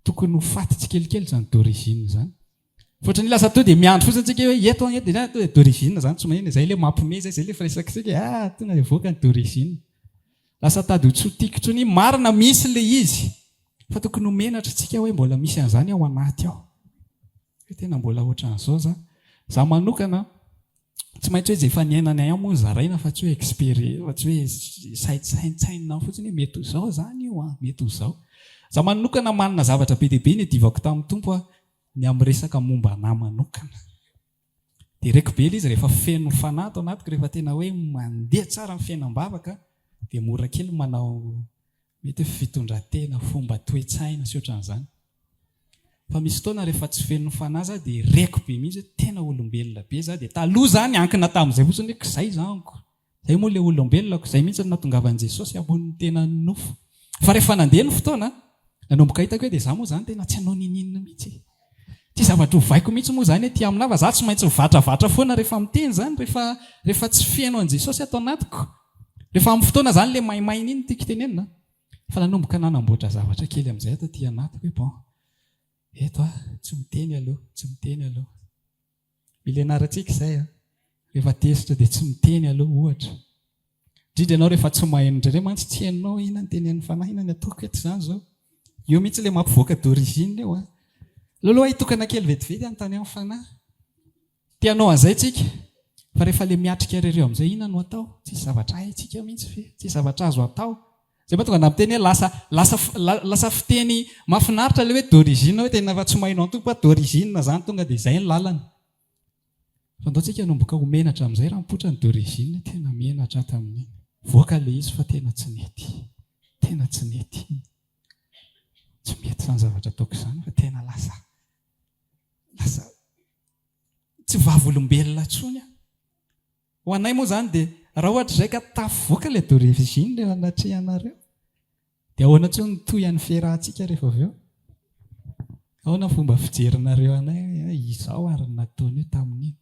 tokony ho faty tsikelikely izany d'origine izany. Fa ohatran'ny lasa tonga dia miandry fotsiny tsika hoe eto an eto dia tonga dia d'origine izany tsy maninona, izay ilay mampime izay, izay ilay firesakitsika e, ah tonga dia avoaka ny d'origine. Lasa tady ho tsy ho tiako intsony iny, marina misy ilay izy fa tokony ho menatra tsika hoe mbola misy an'izany ao anaty ao. Hoe tena mbola ohatran'izao za. Za manokana tsy maintsy hoe izay efa niainana ihany moa no zaraina fa tsy hoe experi- fa tsy hoe saintsaintsainina fotsiny hoe mety ho izao izany io an, mety ho izao. Za manokana manana zavatra be dia be niadivako tamin'ny Tompo aho ny amin'ny resaka momba anà manokana. Dia reko be ilay izy rehefa feno fanahy ato anatiko, rehefa tena hoe mandeha tsara ny fiainam-bavaka dia mora kely manao Mety hoe fitondran-tena, fomba toe-tsaina sy ohatran'izany. Fa misy fotoana rehefa tsy feno ny fanahy za dia reko be mihitsy hoe tena olombelona be za dia taloha za niankina tamin'izay fotsiny hoe k'izay zaniko, izay moa ilay olombelona ko izay mihitsy no nahatongavan'i Jesosy hamono ny tenan'ny nofo. Fa rehefa nandeha ny fotoana, nanomboka hitako hoe dia za moa izany tena tsy hanao n'inon'inona mihitsy e. Tsy zavatra ovaiko mihitsy moa izany aty aminà fa za tsy maintsy mivatravatra foana rehefa miteny izany, rehefa rehefa tsy feno an'i Jesosy ato anatiko. Rehefa amin'ny fotoana izany ilay maimaina iny no tiako tenenina fa nanomboka nanamboatra zavatra kely amin'izay aho taty anatiko hoe bon, eto aho tsy miteny aloha, tsy miteny aloha. Mila ianarantsika izay an. Rehefa tezitra dia tsy miteny aloha ohatra. Indrindra ianao rehefa tsy maheno indraindray mantsy tsy henonao inona ny tenenin'ny fanahy, inona ny ataoko eto izany izao. Io mihitsy ilay mampivoaka d'origine io an. Aleo aloha hitokana kely vetivety hanontany amin'ny fanahy. Te hanao an'izay tsika. Fa rehefa ilay miatrika irery eo amin'izay inona no atao? Tsisy zavatra haintsika mihitsy ve? Tsisy zavatra azo atao. Zay mahatonga anah miteny hoe lasa lasa lasa fiteny mahafinaritra ilay hoe d'origine hoe tena efa tsy maheno an'Tompo aho d'origine zany tonga dia izay ny lalana. Fa ndao tsika hanomboka ho menatra amin'izay raha mipoitra ny d'origine tena menatra aho tamin'iny. Voaka ilay izy fa tena tsy nety. Tena tsy nety. Tsy mety izany. izany zavatra ataoko izany fa tena lasa lasa tsy vavolombelona intsony aho. Ho anay moa izany dia raha ohatra izay ka tafavoaka ilay d'origine eo anatrehanareo dia ahoana intsony ny tohin'ny fiarahantsika rehefa avy eo? Ahoana ny fomba fijerinareo anay hoe izao ary ny nataon'io tamin'iny?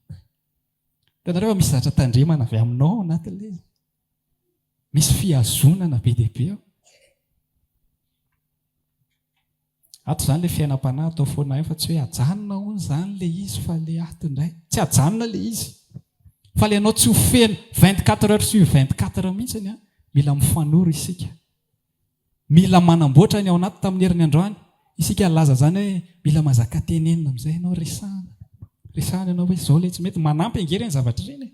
Hitanareo fa misy zavatra tandremana avy aminao ao anatin'ilay izy. Misy fihazonana be dia be ao. Ato izany ilay fiainam-panahy atao foana eo fa tsy hoe ajanona hono izany ilay izy fa ilay ato indray. Tsy ajanona ilay izy. Fa ilay anao tsy ho feno 24 heures sur 24 mihitsy an, mila mifanoro isika. Mila manamboatra ny ao anaty tamin'ny heriny androany. Isika nilaza izany hoe mila mazaka tenenina amin'izay ianao resahana. Resahana ianao hoe izao ilay tsy mety. Manampy ange ireny zavatra ireny e.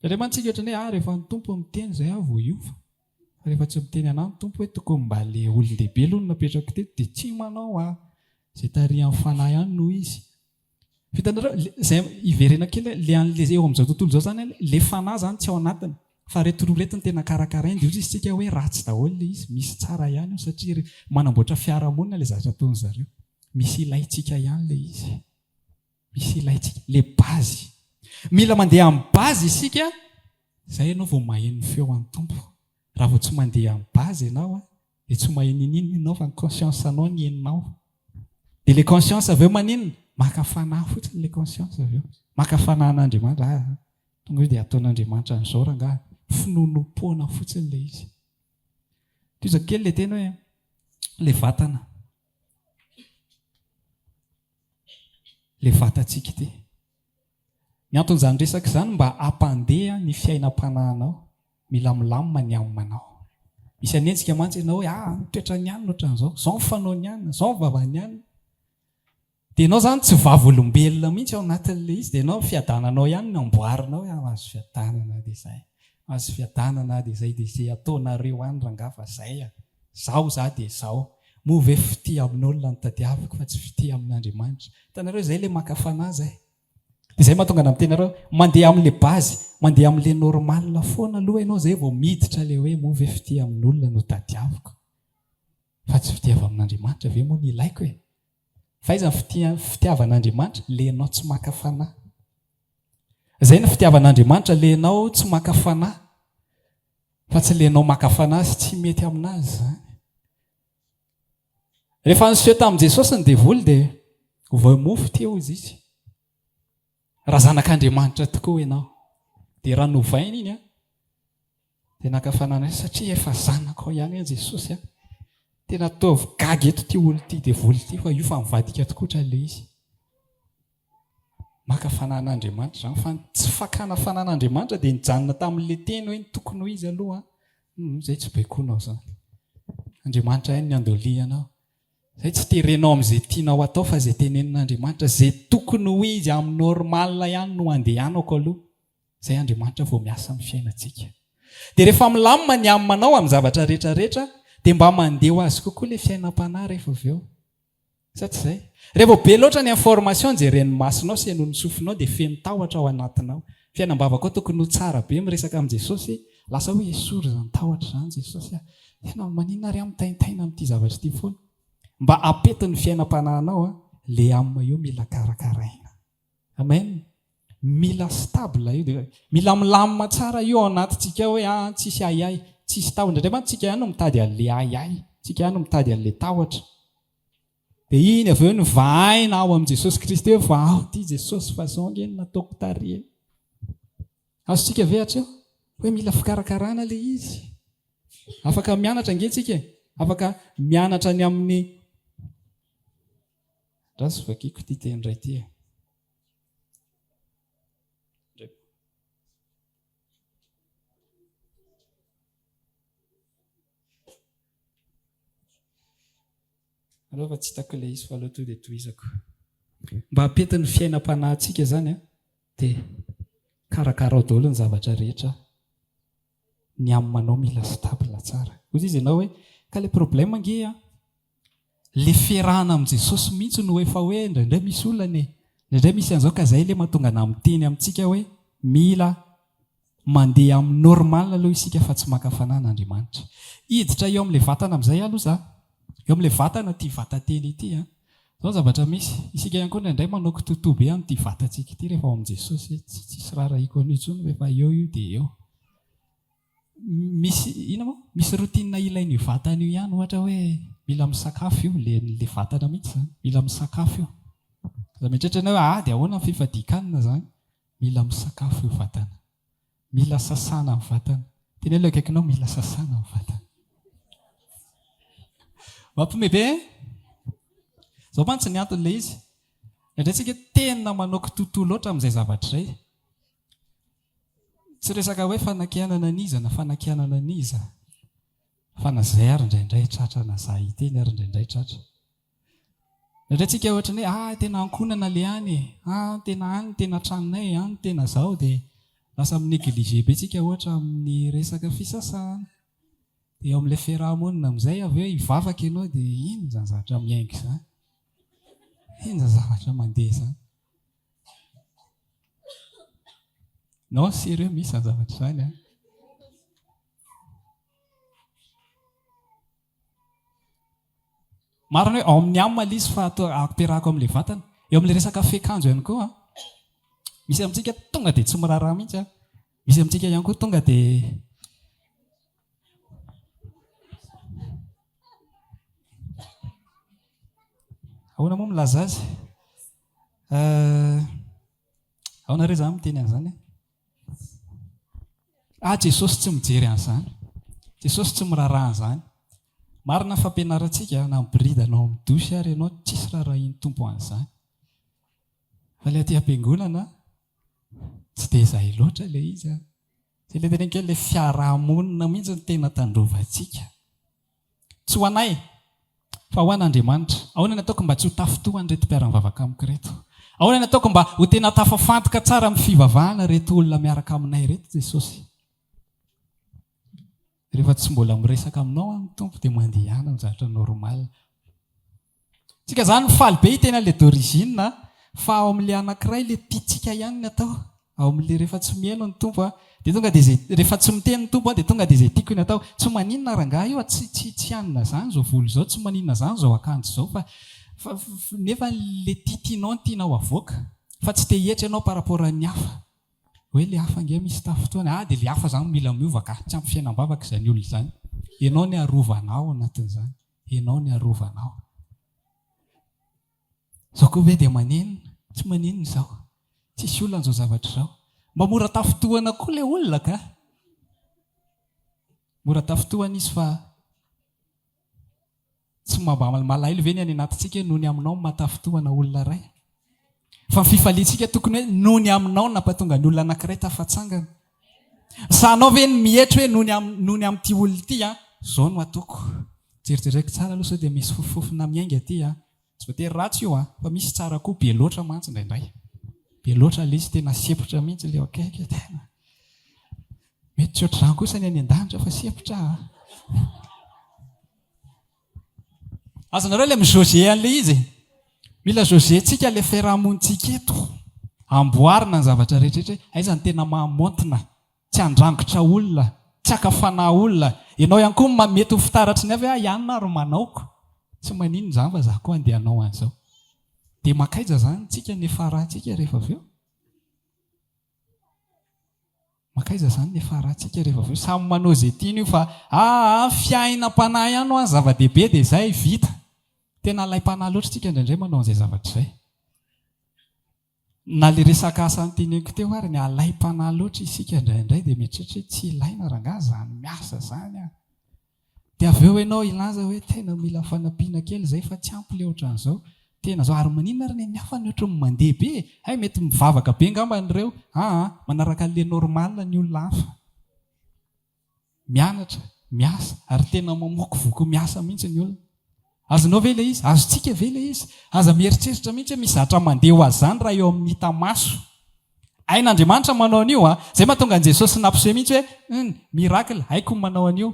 Indraindray mantsy isika ohatran'ny hoe ah rehefa ny Tompo miteny izay aho vao hiova. Fa rehefa tsy miteny anah ny Tompo hoe tokony mba le olon-dehibe aloha no napetrako teto dia tsy manao aho. Izay tarihan'ny Fanahy ihany no izy. Hitanareo, izay hiverena kely hoe le an'le eo amin'izao tontolo izao izany le Fanahy izany tsy ao anatiny. Fa reto roa reto no tena karakarainy dia hoy isika hoe ratsy daholo le izy, misy tsara ihany ao satria manamboatra fiarahamonina le zavatra ataon'ny zareo. Misy ilaintsika ihany le izy. Misy ilaintsika. Le base. Mila mandeha amin'ny base isika, zay ianao vao maheno ny feo an'ny Tompo. Raha vao tsy mandeha amin'ny base ianao an, dia tsy maheno n'inon'inona ianao fa ny conscience anao ny henonao. Dia le conscience avy eo maninona? Maka fanahy fotsiny le conscience avy eo. Maka fanahy an'Andriamanitra, ah, tonga eo dia ataon'Andriamanitra an'izao rangahy. Finoanoam-poana fotsiny le izy. Tohizako kely le teny hoe le vatana. Le vatantsika ity. Ny anton'izany resaka izany mba hampandeha ny fiainam-panahinao. Mila milamina ny âme-nao. Misy hanenjika mantsy ianao hoe ah, ny toetran'ny anona ohatran'izao, izao ny fanaon'ny anona, izao ny vavan'ny anona. Dia ianao izany tsy vavolombelona mihitsy ao anatin'ilay izy, dia ianao ny fiadananao ihany no amboarinao hoe ah, mahazo fiadanana dia izay, mahazo fiadanana dia izay, dia izay ataonareo any rangahy fa izay ah. Zaho za dia zao. Moa ve fitia amin'olona no tadiaviko fa tsy fitia amin'Andriamanitra? Hitanareo izay ilay maka fanahy izay. Dia izay mahatonga anah miteny anareo, mandeha amin'ilay base, mandeha amin'ilay normal foana aloha ianao izay vao miditra ilay hoe moa ve fitia amin'olona no tadiaviko fa tsy fitia avy amin'Andriamanitra ve moa no ilaiko e? Fa aiza ny fitia fitiavan'Andriamanitra? Ilay ianao tsy maka fanahy. Izay ny fitiavan'Andriamanitra, ilay ianao tsy maka fanahy. Fa tsy le enao maka fanahy sy tsy mety aminazy izany. Rehefa niseho tamin'i Jesosy ny devoly dia ovay mofo ity hozy izy. Raha zanak'Andriamanitra tokoa ianao. Dia raha novainy iny an, dia naka fanahy indray satria efa zanakao ihany an Jesosy an. Tena ataovy gaga eto ity olona ity devoly ity fa io fa mivadika tokoa tra ilay izy. Maka fanan'Andriamanitra izany fa ny tsy fakana fanan'Andriamanitra dia nijanona tamin'ilay teny hoe ny tokony ho izy aloha an, hum izay tsy baikoinao izany. Andriamanitra ihany ny andolianao. Izay tsy terenao amin'izay tianao atao fa izay tenenin'Andriamanitra, izay tokony ho izy amin'ny normal ihany no andehanako aloha. Izay Andriamanitra vao miasa amin'ny fiainantsika. Dia rehefa milamina ny âme-nao amin'ny zavatra rehetra rehetra dia mba mandeha ho azy kokoa ilay fiainam-panahy rehefa avy eo. Sa tsy izay? Rehefa vao be loatra ny information jeren'ny masonao sy henoin'ny sofinao dia feno tahotra ao anatinao. Fiainam-bavakao tokony ho tsara be miresaka amin'i Jesosy, lasa hoe esory izany tahotra izany Jesosy a! Tena maninona ary aho mitaintaina amin'ity zavatra ity foana? Mba hampety ny fiainam-panahinao a, le âme io mila karakaraina. Amen. Mila stable io dia mila milamina tsara io ao anatintsika ao hoe ah tsisy ahiahy, tsisy tahotra. Indraindray mantsy tsika ihany no mitady an'le ahiahy, tsika ihany no mitady an'le tahotra. Dia iny avy eo no vahaina ao amin'i Jesosy Kristy hoe vahaho ity Jesosy fa zao ange no nataoko tary e. Azontsika ve hatreo? Hoe mila fikarakarana le izy. Afaka mianatra ange tsika e. Afaka mianatra ny amin'ny Andraso vakiko ity teny iray ity e. Aleo fa tsy hitako ilay izy fa aleo tonga dia tohizako. Mba hampety ny fiainam-panahintsika izany an, dia karakarao daholo ny zavatra rehetra. Ny âme-nao mila stable tsara. Hoy izy ianao hoe, ka ilay problème ange an, Le fiarahana amin'i Jesosy mihitsy no efa hoe indraindray misy olana e! Indraindray misy an'izao ka zay le mahatonga anah miteny amintsika hoe mila mandeha amin'ny normal aloha isika fa tsy maka fanahy an'Andriamanitra. Hiditra eo amin'le vatana amin'izay aloha za. Eo amin'ilay vatana ity vatan-teny ity an. Izao ny zavatra misy, isika ihany koa indraindray manao kitoatoa be amin'ity vatantsika ity rehefa ao amin'i Jesosy, tsy tsisy raharahiako an'io intsony fa efa eo io dia eo. Misy, inona moa? Misy routine ilain'io vatana io ihany, ohatra hoe mila misakafo io, le le vatana mihitsy izany, mila misakafo io. Aza mieritreritra ianao hoe ah dia ahoana ny fifadian-kanina izany? Mila misakafo io vatana. Mila sasana ny vatana. Teneno ilay akaikinao, mila sasana ny vatana. Mampime be eh? Zao mantsy ny anton'ilay izy. Indraindray tsika tena manao kitoatoa loatra amin'izay zavatra izay. Tsy resaka hoe fanakianana an'iza na fanakianana an'iza fa na zay ary indraindray tratra na za hiteny ary indraindray tratra. Indraindray tsika ohatran'ny hoe ah tena ankohonana le any e, ah tena any tena tranonay, any tena zao dia lasa mi-negliger be tsika ohatra amin'ny resaka fisasahana. Dia eo amin'ilay fiaraha-monina amin'izay avy eo hivavaka ianao dia inona izany zavatra miainga izany? Inona izany zavatra mandeha izany? Non, sérieux, misy izany zavatra izany an. Marina hoe ao amin'ny âme ilay izy fa ampiarahako amin'ilay vatana. Eo amin'ilay resaka fiakanjo ihany koa an. Misy amintsika tonga dia tsy miraharaha mihitsy an. Misy amintsika ihany koa tonga dia Ahoana moa milaza azy? Ahoana re za miteny an'izany e? Ah Jesosy tsy mijery an'izany. Jesosy tsy miraharaha an'izany. Marina ny fampianarantsika, na miboridana ao amin'ny douche ary ianao, tsisy raharahian'ny Tompo an'izany. Fa ilay aty am-piangonana, tsy dia izay loatra ilay izy an. Izay ilay teneniko hoe ilay fiaraha-monina mihitsy no tena tandrovantsika. Tsy ho anay, fa ho an'Andriamanitra. Ahoana ny ataoko mba tsy ho tafintoha an'ireto mpiara-mivavaka amiko ireto? Ahoana ny ataoko mba ho tena tafafantoka tsara amin'ny fivavahana ireto olona miaraka aminay ireto, Jesosy? Rehefa tsy mbola miresaka aminao aho ny Tompo dia mandehana amin'ny zavatra normal. Tsika zany mifaly be hiteny an'le d'origine fa ao amin'le anankiray le tiantsika ihany ny atao. Ao amin'le rehefa tsy mihaino ny Tompo dia tonga dia zay rehefa tsy miteny ny Tompo dia tonga dia zay tiako ny atao. Tsy maninona rangahy io tsy tsy tsy hanina zany zao volo zao, tsy maninona zany zao akanjo zao fa fa nefa le tiatianao no tianao avoaka fa tsy te hihetra ianao par rapport an'ny hafa. Hoe le hafa ange misy tafintohina, ah dia le hafa zany mila miova ka, tsy ampy fiainam-bavaka izany olona izany. Ianao ny arovanao ao anatin'izany, ianao ny arovanao. Izao koa ve dia maninona? Tsy maninona izao. Tsisy olana izao zavatra izao. Mba mora tafintohana koa le olona ka. Mora tafintohana izy fa Tsy mba malahelo ve ny any anatintsika hoe noho ny aminao no mahatafintohana olona iray? Fa ny fifaliantsika tokony hoe noho ny aminao no nampatonga ny olona anankiray tafatsangana. Sahanao ve ny mietry hoe noho ny am, noho ny amin'ity olona ity an, izao no ataoko. Jerijereko tsara aloha sao dia misy fofofofona miainga aty an. Tsy voatery ratsy io an, fa misy tsara koa be loatra mantsy indraindray. Be loatra ilay izy, tena sempotra mihitsy ilay akaiky, tena. Mety tsy ohatr'izany kosa ny any an-danitra fa sempotra a. Azonareo ilay mi-jauger an'ilay izy e. Mila jauger-ntsika ilay fiarahamonintsika eto. Amboarina ny zavatra rehetra rehetra hoe aiza no tena maha-maontina, tsy handrangotra olona, tsy haka fanahy olona. Ianao ihany koa mety ho fitaratry ny hafa hoe ah ianona ary manaoko. Tsy maninona izany fa za koa andeha hanao an'izao. Dia mankaiza izany tsika ny farahantsika rehefa avy eo? Mankaiza izany ny farahantsika rehefa avy eo? Samy manao izay tiany io fa aa fiainam-panahy ihany hoa ny zava-dehibe dia izay vita. Tena alaim-panahy loatra isika indraindray manao an'izay zavatra izay. Na ilay resaka asa noteneniko teo ary ny alaim-panahy loatra isika indraindray dia mieritreritra hoe tsy ilaina rangahy izany miasa izany an. Dia avy eo ianao hilaza hoe tena mila fanampiana kely izay fa tsy ampy ilay ohatran'izao. Tena izao ary maninona ary ny hafa ny ohatran'ny mandeha be e? Hay mety mivavaka be angambany ireo. Aa manaraka an'ilay normal ny olona hafa. Mianatra, miasa ary tena mamokovoko miasa mihitsy ny olona. Azonao ve ilay izy? Azontsika ve ilay izy? Aza mieritreritra mihitsy hoe misy zatra mandeha ho azy izany raha eo amin'ny hita maso. Hain'Andriamanitra manao an'io an! Izay mahatonga an'i Jesosy nampiseho mihitsy hoe hum, miracle, haiko ny manao an'io.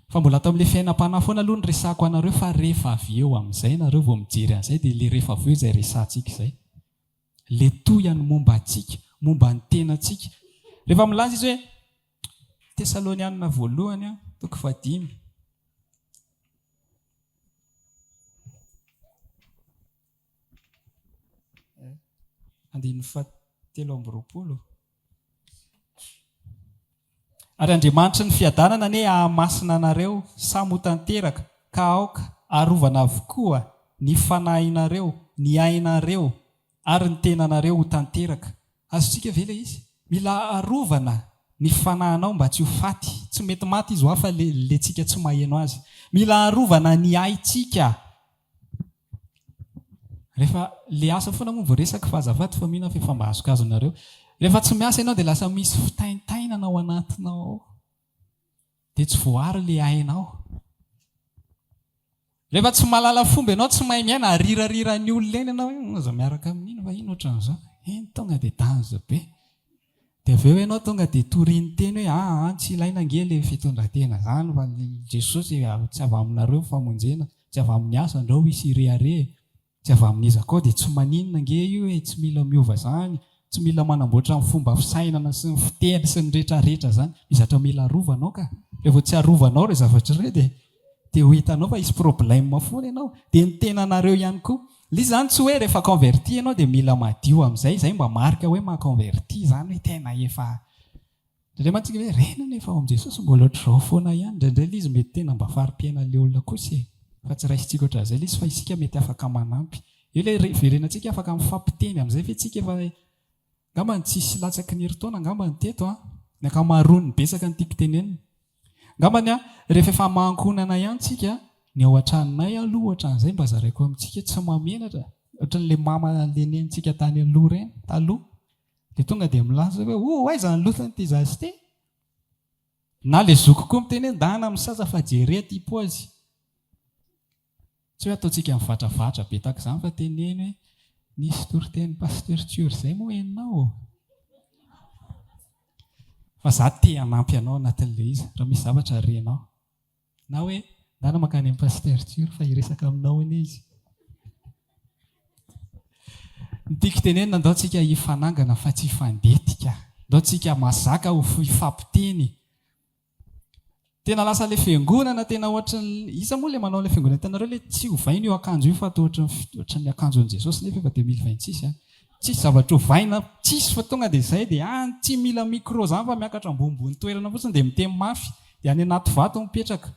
Fa mbola ato amin'ilay fiainam-panahy foana aloha no resahako anareo fa rehefa avy eo amin'izay nareo vao mijery an'izay dia ilay rehefa avy eo izay resahantsika izay. Ilay tohiny momba antsika, momba ny tenantsika. Rehefa milaza izy hoe Tesalonianina voalohany toko fahadimy. Andininy fahatelo amby 20. Ary Andriamanitry ny fiadanana anie hahamasina anareo samy ho tanteraka, ka aoka arovana avokoa ny fanahinareo, ny ainareo, ary ny tenanareo ho tanteraka. Azontsika ve ilay izy? Mila arovana ny fanahinao mba tsy ho faty. Tsy mety maty izy hoa fa le le tsika tsy maheno azy. Mila arovana ny aintsika. Rehefa le asa foana moa voaresaka fa azafady fa mino aho fa efa mba azokazonareo. Rehefa tsy miasa ianao dia lasa misy fitaintainana ao anatinao ao. Dia tsy voaaro le ainao. Rehefa tsy mahalala fomba ianao, tsy mahay miaina, arirariran'ny olona eny ianao hoe aza miaraka amin'iny fa iny ohatran'izao. Iny tonga dia danger be. Dia avy eo ianao tonga dia toriany teny hoe aa tsy ilaina ange le fitondran-tena zany fa Jesosy tsy avy aminareo ny famonjena, tsy avy amin'ny asa andrao hisy hirehareha e, tsy avy amin'iza koa dia tsy maninona ange io e, tsy mila miova zany, tsy mila manamboatra ny fomba fisainana sy ny fiteny sy ny retraretra zany, misy zavatra mila arovanao ka, rehefa tsy arovanao ireo zavatra ireo dia dia ho hitanao fa hisy problème foana ianao, dia ny tenanareo ihany koa. Ilay izy izany tsy hoe rehefa converti ianao dia mila madio amin'izay, izay mba marika hoe maha converti izany hoe tena efa, indraindray mantsy tsika hoe ireny anie efa ao amin'i Jesosy mbola ohatr'izao foana ihany, indraindray ilay izy mety tena mba fari-piainan'ilay olona kosa e, fa tsy raisintsika ohatran'izay ilay izy fa isika mety afaka manampy. Eo ilay hiverenantsika afaka mifampiteny amin'izay ve tsika efa Angamba tsisy latsaky ny herintaona angamba ny teto an! Ny ankamaroany betsaka ny tiako tenenina. Angambany an, rehefa efa maha-ankohonana ihany tsika, ny ao an-tranonay aloha ohatran'izay mba zaraiko amintsika tsy mahamenatra, ohatran'ilay mama le nenintsika tany aloha ireny, taloha, dia tonga dia milaza hoe oh aiza ny loton'ity zaza ity? Na le zoky koa miteny hoe ndana misasa fa jere ty pozy. Tsy hoe ataontsika mivatravatra be tahaka izany fa teneno hoe nisy toriteny Pasteur Tsiory izay moa henonao ô? Fa za te hanampy anao anatin'ilay izy raha misy zavatra renao. Na hoe ndana mankany amin'i Pasteur Tsiory fa hiresaka aminao anie izy. Ny tiako tenenina ndao tsika hifanangana fa tsy hifandetika. Ndao tsika mazaka ho hifampiteny. Tena lasa le fiangonana tena ohatran'ny iza moa le manao le fiangonana hitanareo le tsy ovaina io akanjo io fa atao ohatran'ny ohatran'ny akanjon'i Jesosy nefa efa 2026 a. Tsisy zavatra ovaina tsisy fa tonga dia izay dia any tsy mila micro zany fa miakatra ambonimbony toerana fotsiny dia miteny mafy dia any anaty vato mipetraka.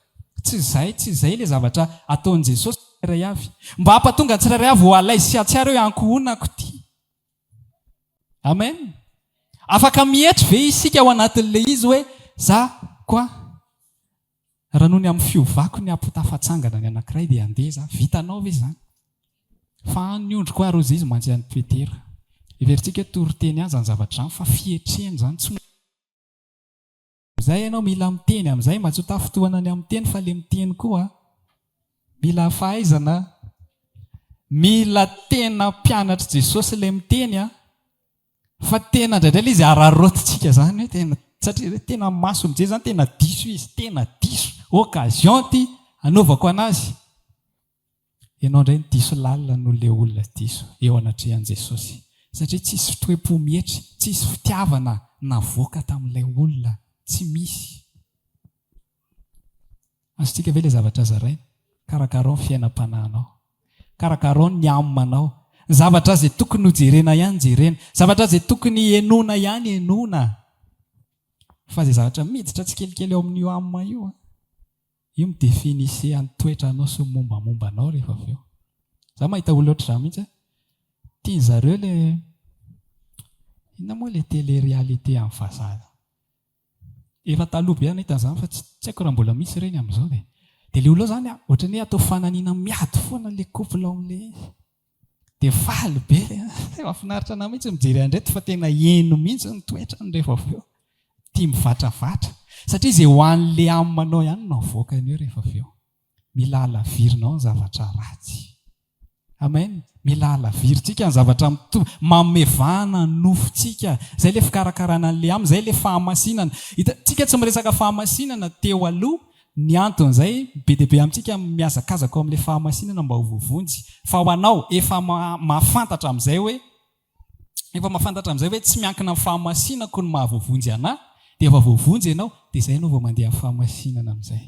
Tsy izay tsy izay le zavatra ataon'i Jesosy tsirairay avy. Mba hampatonga ny tsirairay avy ho à l'aise sy hahatsiaro hoe ankohonako ity. Amen. Afaka mietry ve isika ao anatin'ilay izy hoe za quoi? Raha noho ny amin'ny fiovako ny hampitafatsangana ny anankiray dia handeha za. Vitanao ve izany? Fa any ny ondriko ary hozy izy mantsy an'i Petera. Heverintsika hoe toriteny ihany izany zavatra izany fa fietrena izany. Tsy Amin'izay ianao mila miteny amin'izay mba tsy ho tafintohana ny amin'ny teny fa le miteny koa mila fahaizana, mila tena mpianatr'i Jesosy ilay miteny a, fa tena indraindray ilay izy araraotintsika zany hoe tena satria hoe tena maso mijery zany tena diso izy, tena diso, occasion ity anaovako anazy. Ianao indray no diso lalina noho ilay olona diso eo anatrehan'i Jesosy. Satria tsisy toe-po mietry, tsisy fitiavana navoaka tamin'ilay olona, tsy misy. Azontsika ve ilay zavatra zaraina? Karakarao ny fiainam-panahinao. Karakarao ny âme-nao. Ny zavatra izay tokony hojerena ihany jerena. Zavatra izay tokony henoina ihany henoina. Fa izay zavatra miditra tsikelikely ao amin'io âme io, Io mi-definisse ny toetranao sy ny mombamomba anao rehefa avy eo. Za mahita olona ohatr'izany mihitsy a. Tiany zareo le inona moa le télé-réalité amin'ny vazaha. Efa taloha be aho nahita an'izany fa tsy tsy haiko raha mbola misy ireny amin'izao dia. Dia le olona ao zany a, ohatran'ny hoe atao fananiana miady foana le couple ao amin'ilay izy. Dia faly be le mahafinaritra anah mihitsy mijery an'ireto fa tena heno mihitsy ny toetrany rehefa avy eo. Tia mivatravatra. Satria izay ho an'le âme-nao ihany no avoakany eo rehefa avy eo. Mila halavirinao ny zavatra ratsy. Amen. Mila halavirintsika ny zavatra mitovy, manome vahana ny nofontsika. Izay ilay fikarakarana an'le âme, izay ilay fahamasinana. Hitantsika tsy miresaka fahamasinana teo aloha, Ny anton'izay, be dia be amintsika mihazakazaka ao amin'ilay fahamasinana mba ho voavonjy. Fa ho anao, efa mahafantatra amin'izay hoe, efa mahafantatra amin'izay hoe tsy miankina amin'ny fahamasinako ny mahavoavonjy anà, dia efa voavonjy ianao, dia izay ianao vao mandeha amin'ny fahamasinana amin'izay.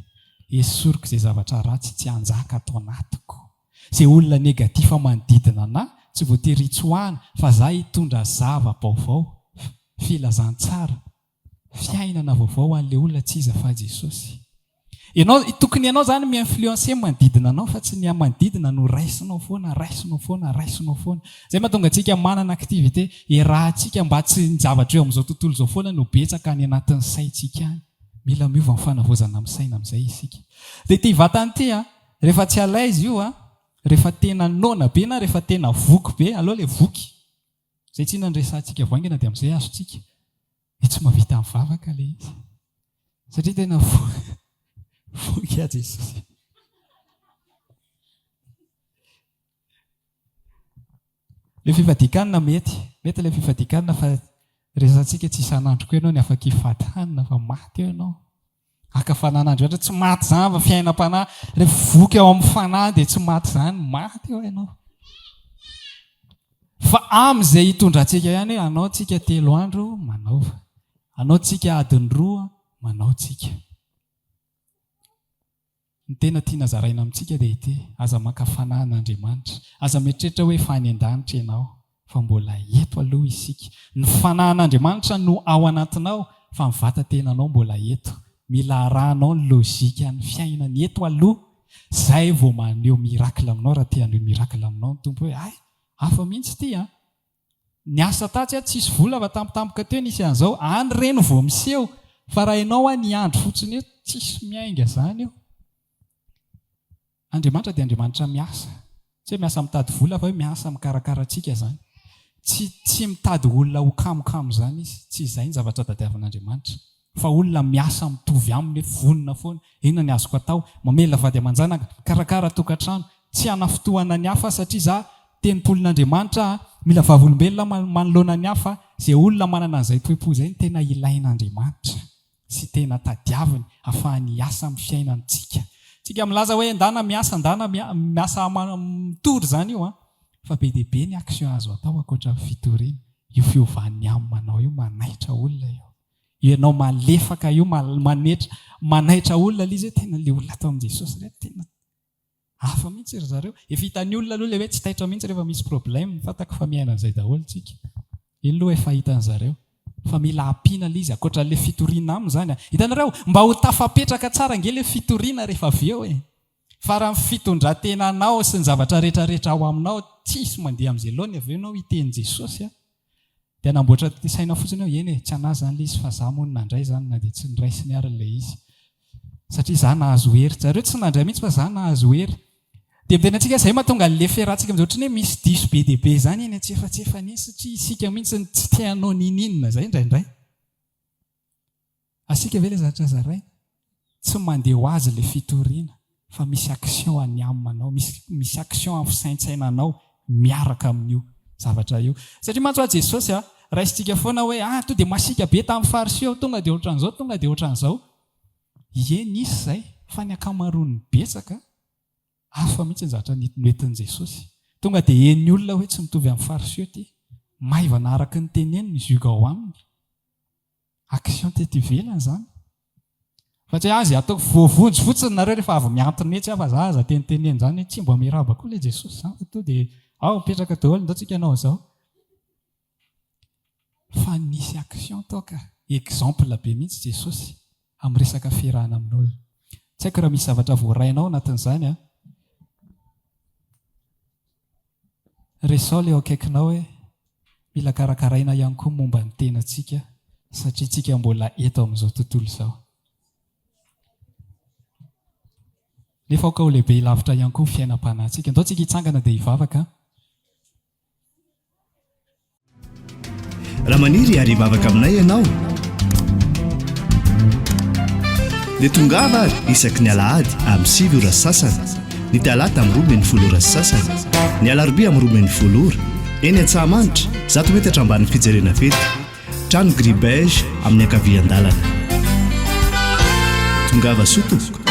Esoriko izay zavatra ratsy tsy hanjaka ato anatiko. Izay olona négatif manodidina anà. tsy voatery hitsoahana fa za hitondra zava-baovao, filazantsara, fiainana vaovao ho an'ilay olona tsy iza fa Jesosy. Ianao, tokony ianao izany mi-influencer ny manodidina anao fa tsy ny manodidina no raisinao foana, raisinao foana, raisinao foana. Izay mahatonga antsika manana activité iarahantsika mba tsy ny zavatra eo amin'izao tontolo izao foana no betsaka any anatin'ny saintsika any. Mila miova ny fanavaozana amin'ny saina amin'izay isika. Dia ity vatana ity an, rehefa tsy à l'aise io an, rehefa tena noana be na rehefa tena voky be, aleo ilay voky. Izay tsy inona no resahantsika vao haingana dia amin'izay azontsika. Dia tsy mahavita mivavaka ilay izy. Satria tena voky aho Jesosy. Ilay fifadian-kanina mety. Mety ilay fifadian-kanina fa resahantsika tsy isan'andro koa ianao ny afaka hifady hanina fa maty eo ianao. Haka fanan'Andriamanitra, tsy maty izany fa fiainam-panahy. Rehefa voky ao amin'ny fanahy dia tsy maty izany, maty eo ianao. Fa amin'izay hitondrantsika ihany hoe anao tsika telo andro, manaova. Anao tsika adiny roa, manao tsika. Ny tena tiana zaraina amintsika dia ity, aza maka fanahy an'Andriamanitra. Aza mieritreritra hoe efa any an-danitra ianao, fa mbola eto aloha isika. Ny fanahin'Andriamanitra no ao anatinao, fa ny vata-tenanao mbola eto. Mila arahanao ny logique-n'ny fiainana eto aloha, izay vao maneho miracle aminao raha te haneho miracle aminao ny Tompo hoe hay, hafa mihitsy ity an! Niasa tatsy aho tsisy vola fa tampotampoka teo nisy an'izao, any ireny vao miseho fa raha ianao any hiandry fotsiny eo tsisy miainga zany eo. Andriamanitra dia Andriamanitra miasa, tsy hoe miasa mitady vola fa hoe miasa mikarakara antsika zany. Tsy tsy mitady olona ho kamokamo zany izy, tsy izay ny zavatra tadiavin'Andriamanitra. Fa olona miasa mitovy aminy hoe vonona foana, inona ny azoko atao, mamelona vady aman-janaka, mikarakara tokantrano, tsy hanafintohana ny hafa satria za tempolin'Andriamanitra a, mila vavolombelona aho manoloana ny hafa, izay olona manana an'izay toe-po izay no tena ilain'Andriamanitra sy tena tadiaviny afahany hiasa amin'ny fiainantsika. Tsika milaza hoe ndana miasa, ndana miasa mitory izany io an, fa be dia be ny action azo atao ankoatra ny fitoriana, io fiovan'ny âme anao io manaitra olona io. Ianao malefaka io manetra manaitra olona ilay izy hoe tena ilay olona ato amin'i Jesosy ireto tena hafa mihitsy ry zareo. Efa hitan'ny olona aloha ilay hoe tsy taitra mihitsy rehefa misy problème, fantako fa miaina an'izay daholo tsika. Iny aloha efa hitan'ny zareo. Fa mila ampiana ilay izy ankoatra ilay fitoriana aminy izany. Hitanareo, mba ho tafapetraka tsara ange ilay fitoriana rehefa avy eo e. Fa raha ny fitondran-tenanao sy ny zavatra rehetrarehetra ao aminao tsisy mandeha amin'izay laoniny avy eo ianao hiteny Jesosy a. Dia hanamboatra saina fotsiny aho, eny e, tsy an'ahy izany ilay izy fa izaho moa no nandray izany na dia tsy noraisiny ary ilay izy. Satria izaho nahazo hery. Zareo tsy nandray mihitsy fa izaho nahazo hery. Dia miteny antsika izay mahatonga an'ilay fiarahantsika amin'izao ohatran'ny hoe misy diso be dia be izany eny antsefatsefany eny satria isika mihitsy no tsy te hanao n'inon'inona izay indraindray. Asiaka ve ilay zavatra zaraina? Tsy mandeha ho azy ilay fitoriana fa misy action any aminy misy misy action amin'ny fisaintsainanao miaraka amin'io zavatra io. Satria mantsy hoa Jesosy a, raisintsika foana hoe ah to dia masiaka be tamin'ny fariseo, tonga dia ohatran'izao, tonga dia ohatran'izao. Ie nisy izay fa ny ankamaroan'ny betsaka hafa mihitsy ny zavatra noentin'i Jesosy. Tonga dia henon'ny olona hoe tsy mitovy amin'ny fariseo ity. Maivana araka ny teneny ny zioga ao aminy. Action teto ivelany izany. Fa tsy hoe azy ataoko voavonjy fotsiny nareo rehefa avy mihantona etsy aho fa za aza teniteneny izany hoe tsy mba miarahaba koa ilay Jesosy izany fa to dia ao mipetraka daholo ndao tsika hanao an'izao. Fa nisy action tao ka. Exemple be mihitsy Jesosy amin'ny resaka fiarahana amin'olona. Tsy haiko raha misy zavatra voarainao anatin'izany an. Resaho ilay eo akaikinao hoe mila karakaraina ihany koa momba ny tenantsika satria tsika mbola eto amin'izao tontolo izao. Nefa aoka ho lehibe lavitra ihany koa ny fiainam-panahintsika. Ndao tsika hitsangana dia hivavaka. Raha maniry ary hivavaka aminay ianao dia tongava ary isaky ny alahady amin'ny 9 ora sy sasany, ny talata amin'ny 12 ora sy sasany, ny alarobia amin'ny 12 ora, eny Antsahamanitra, zato metatra ambanin'ny fijerena fety, trano gris beige amin'ny ankavian-dalana. Tongava soa tompoko.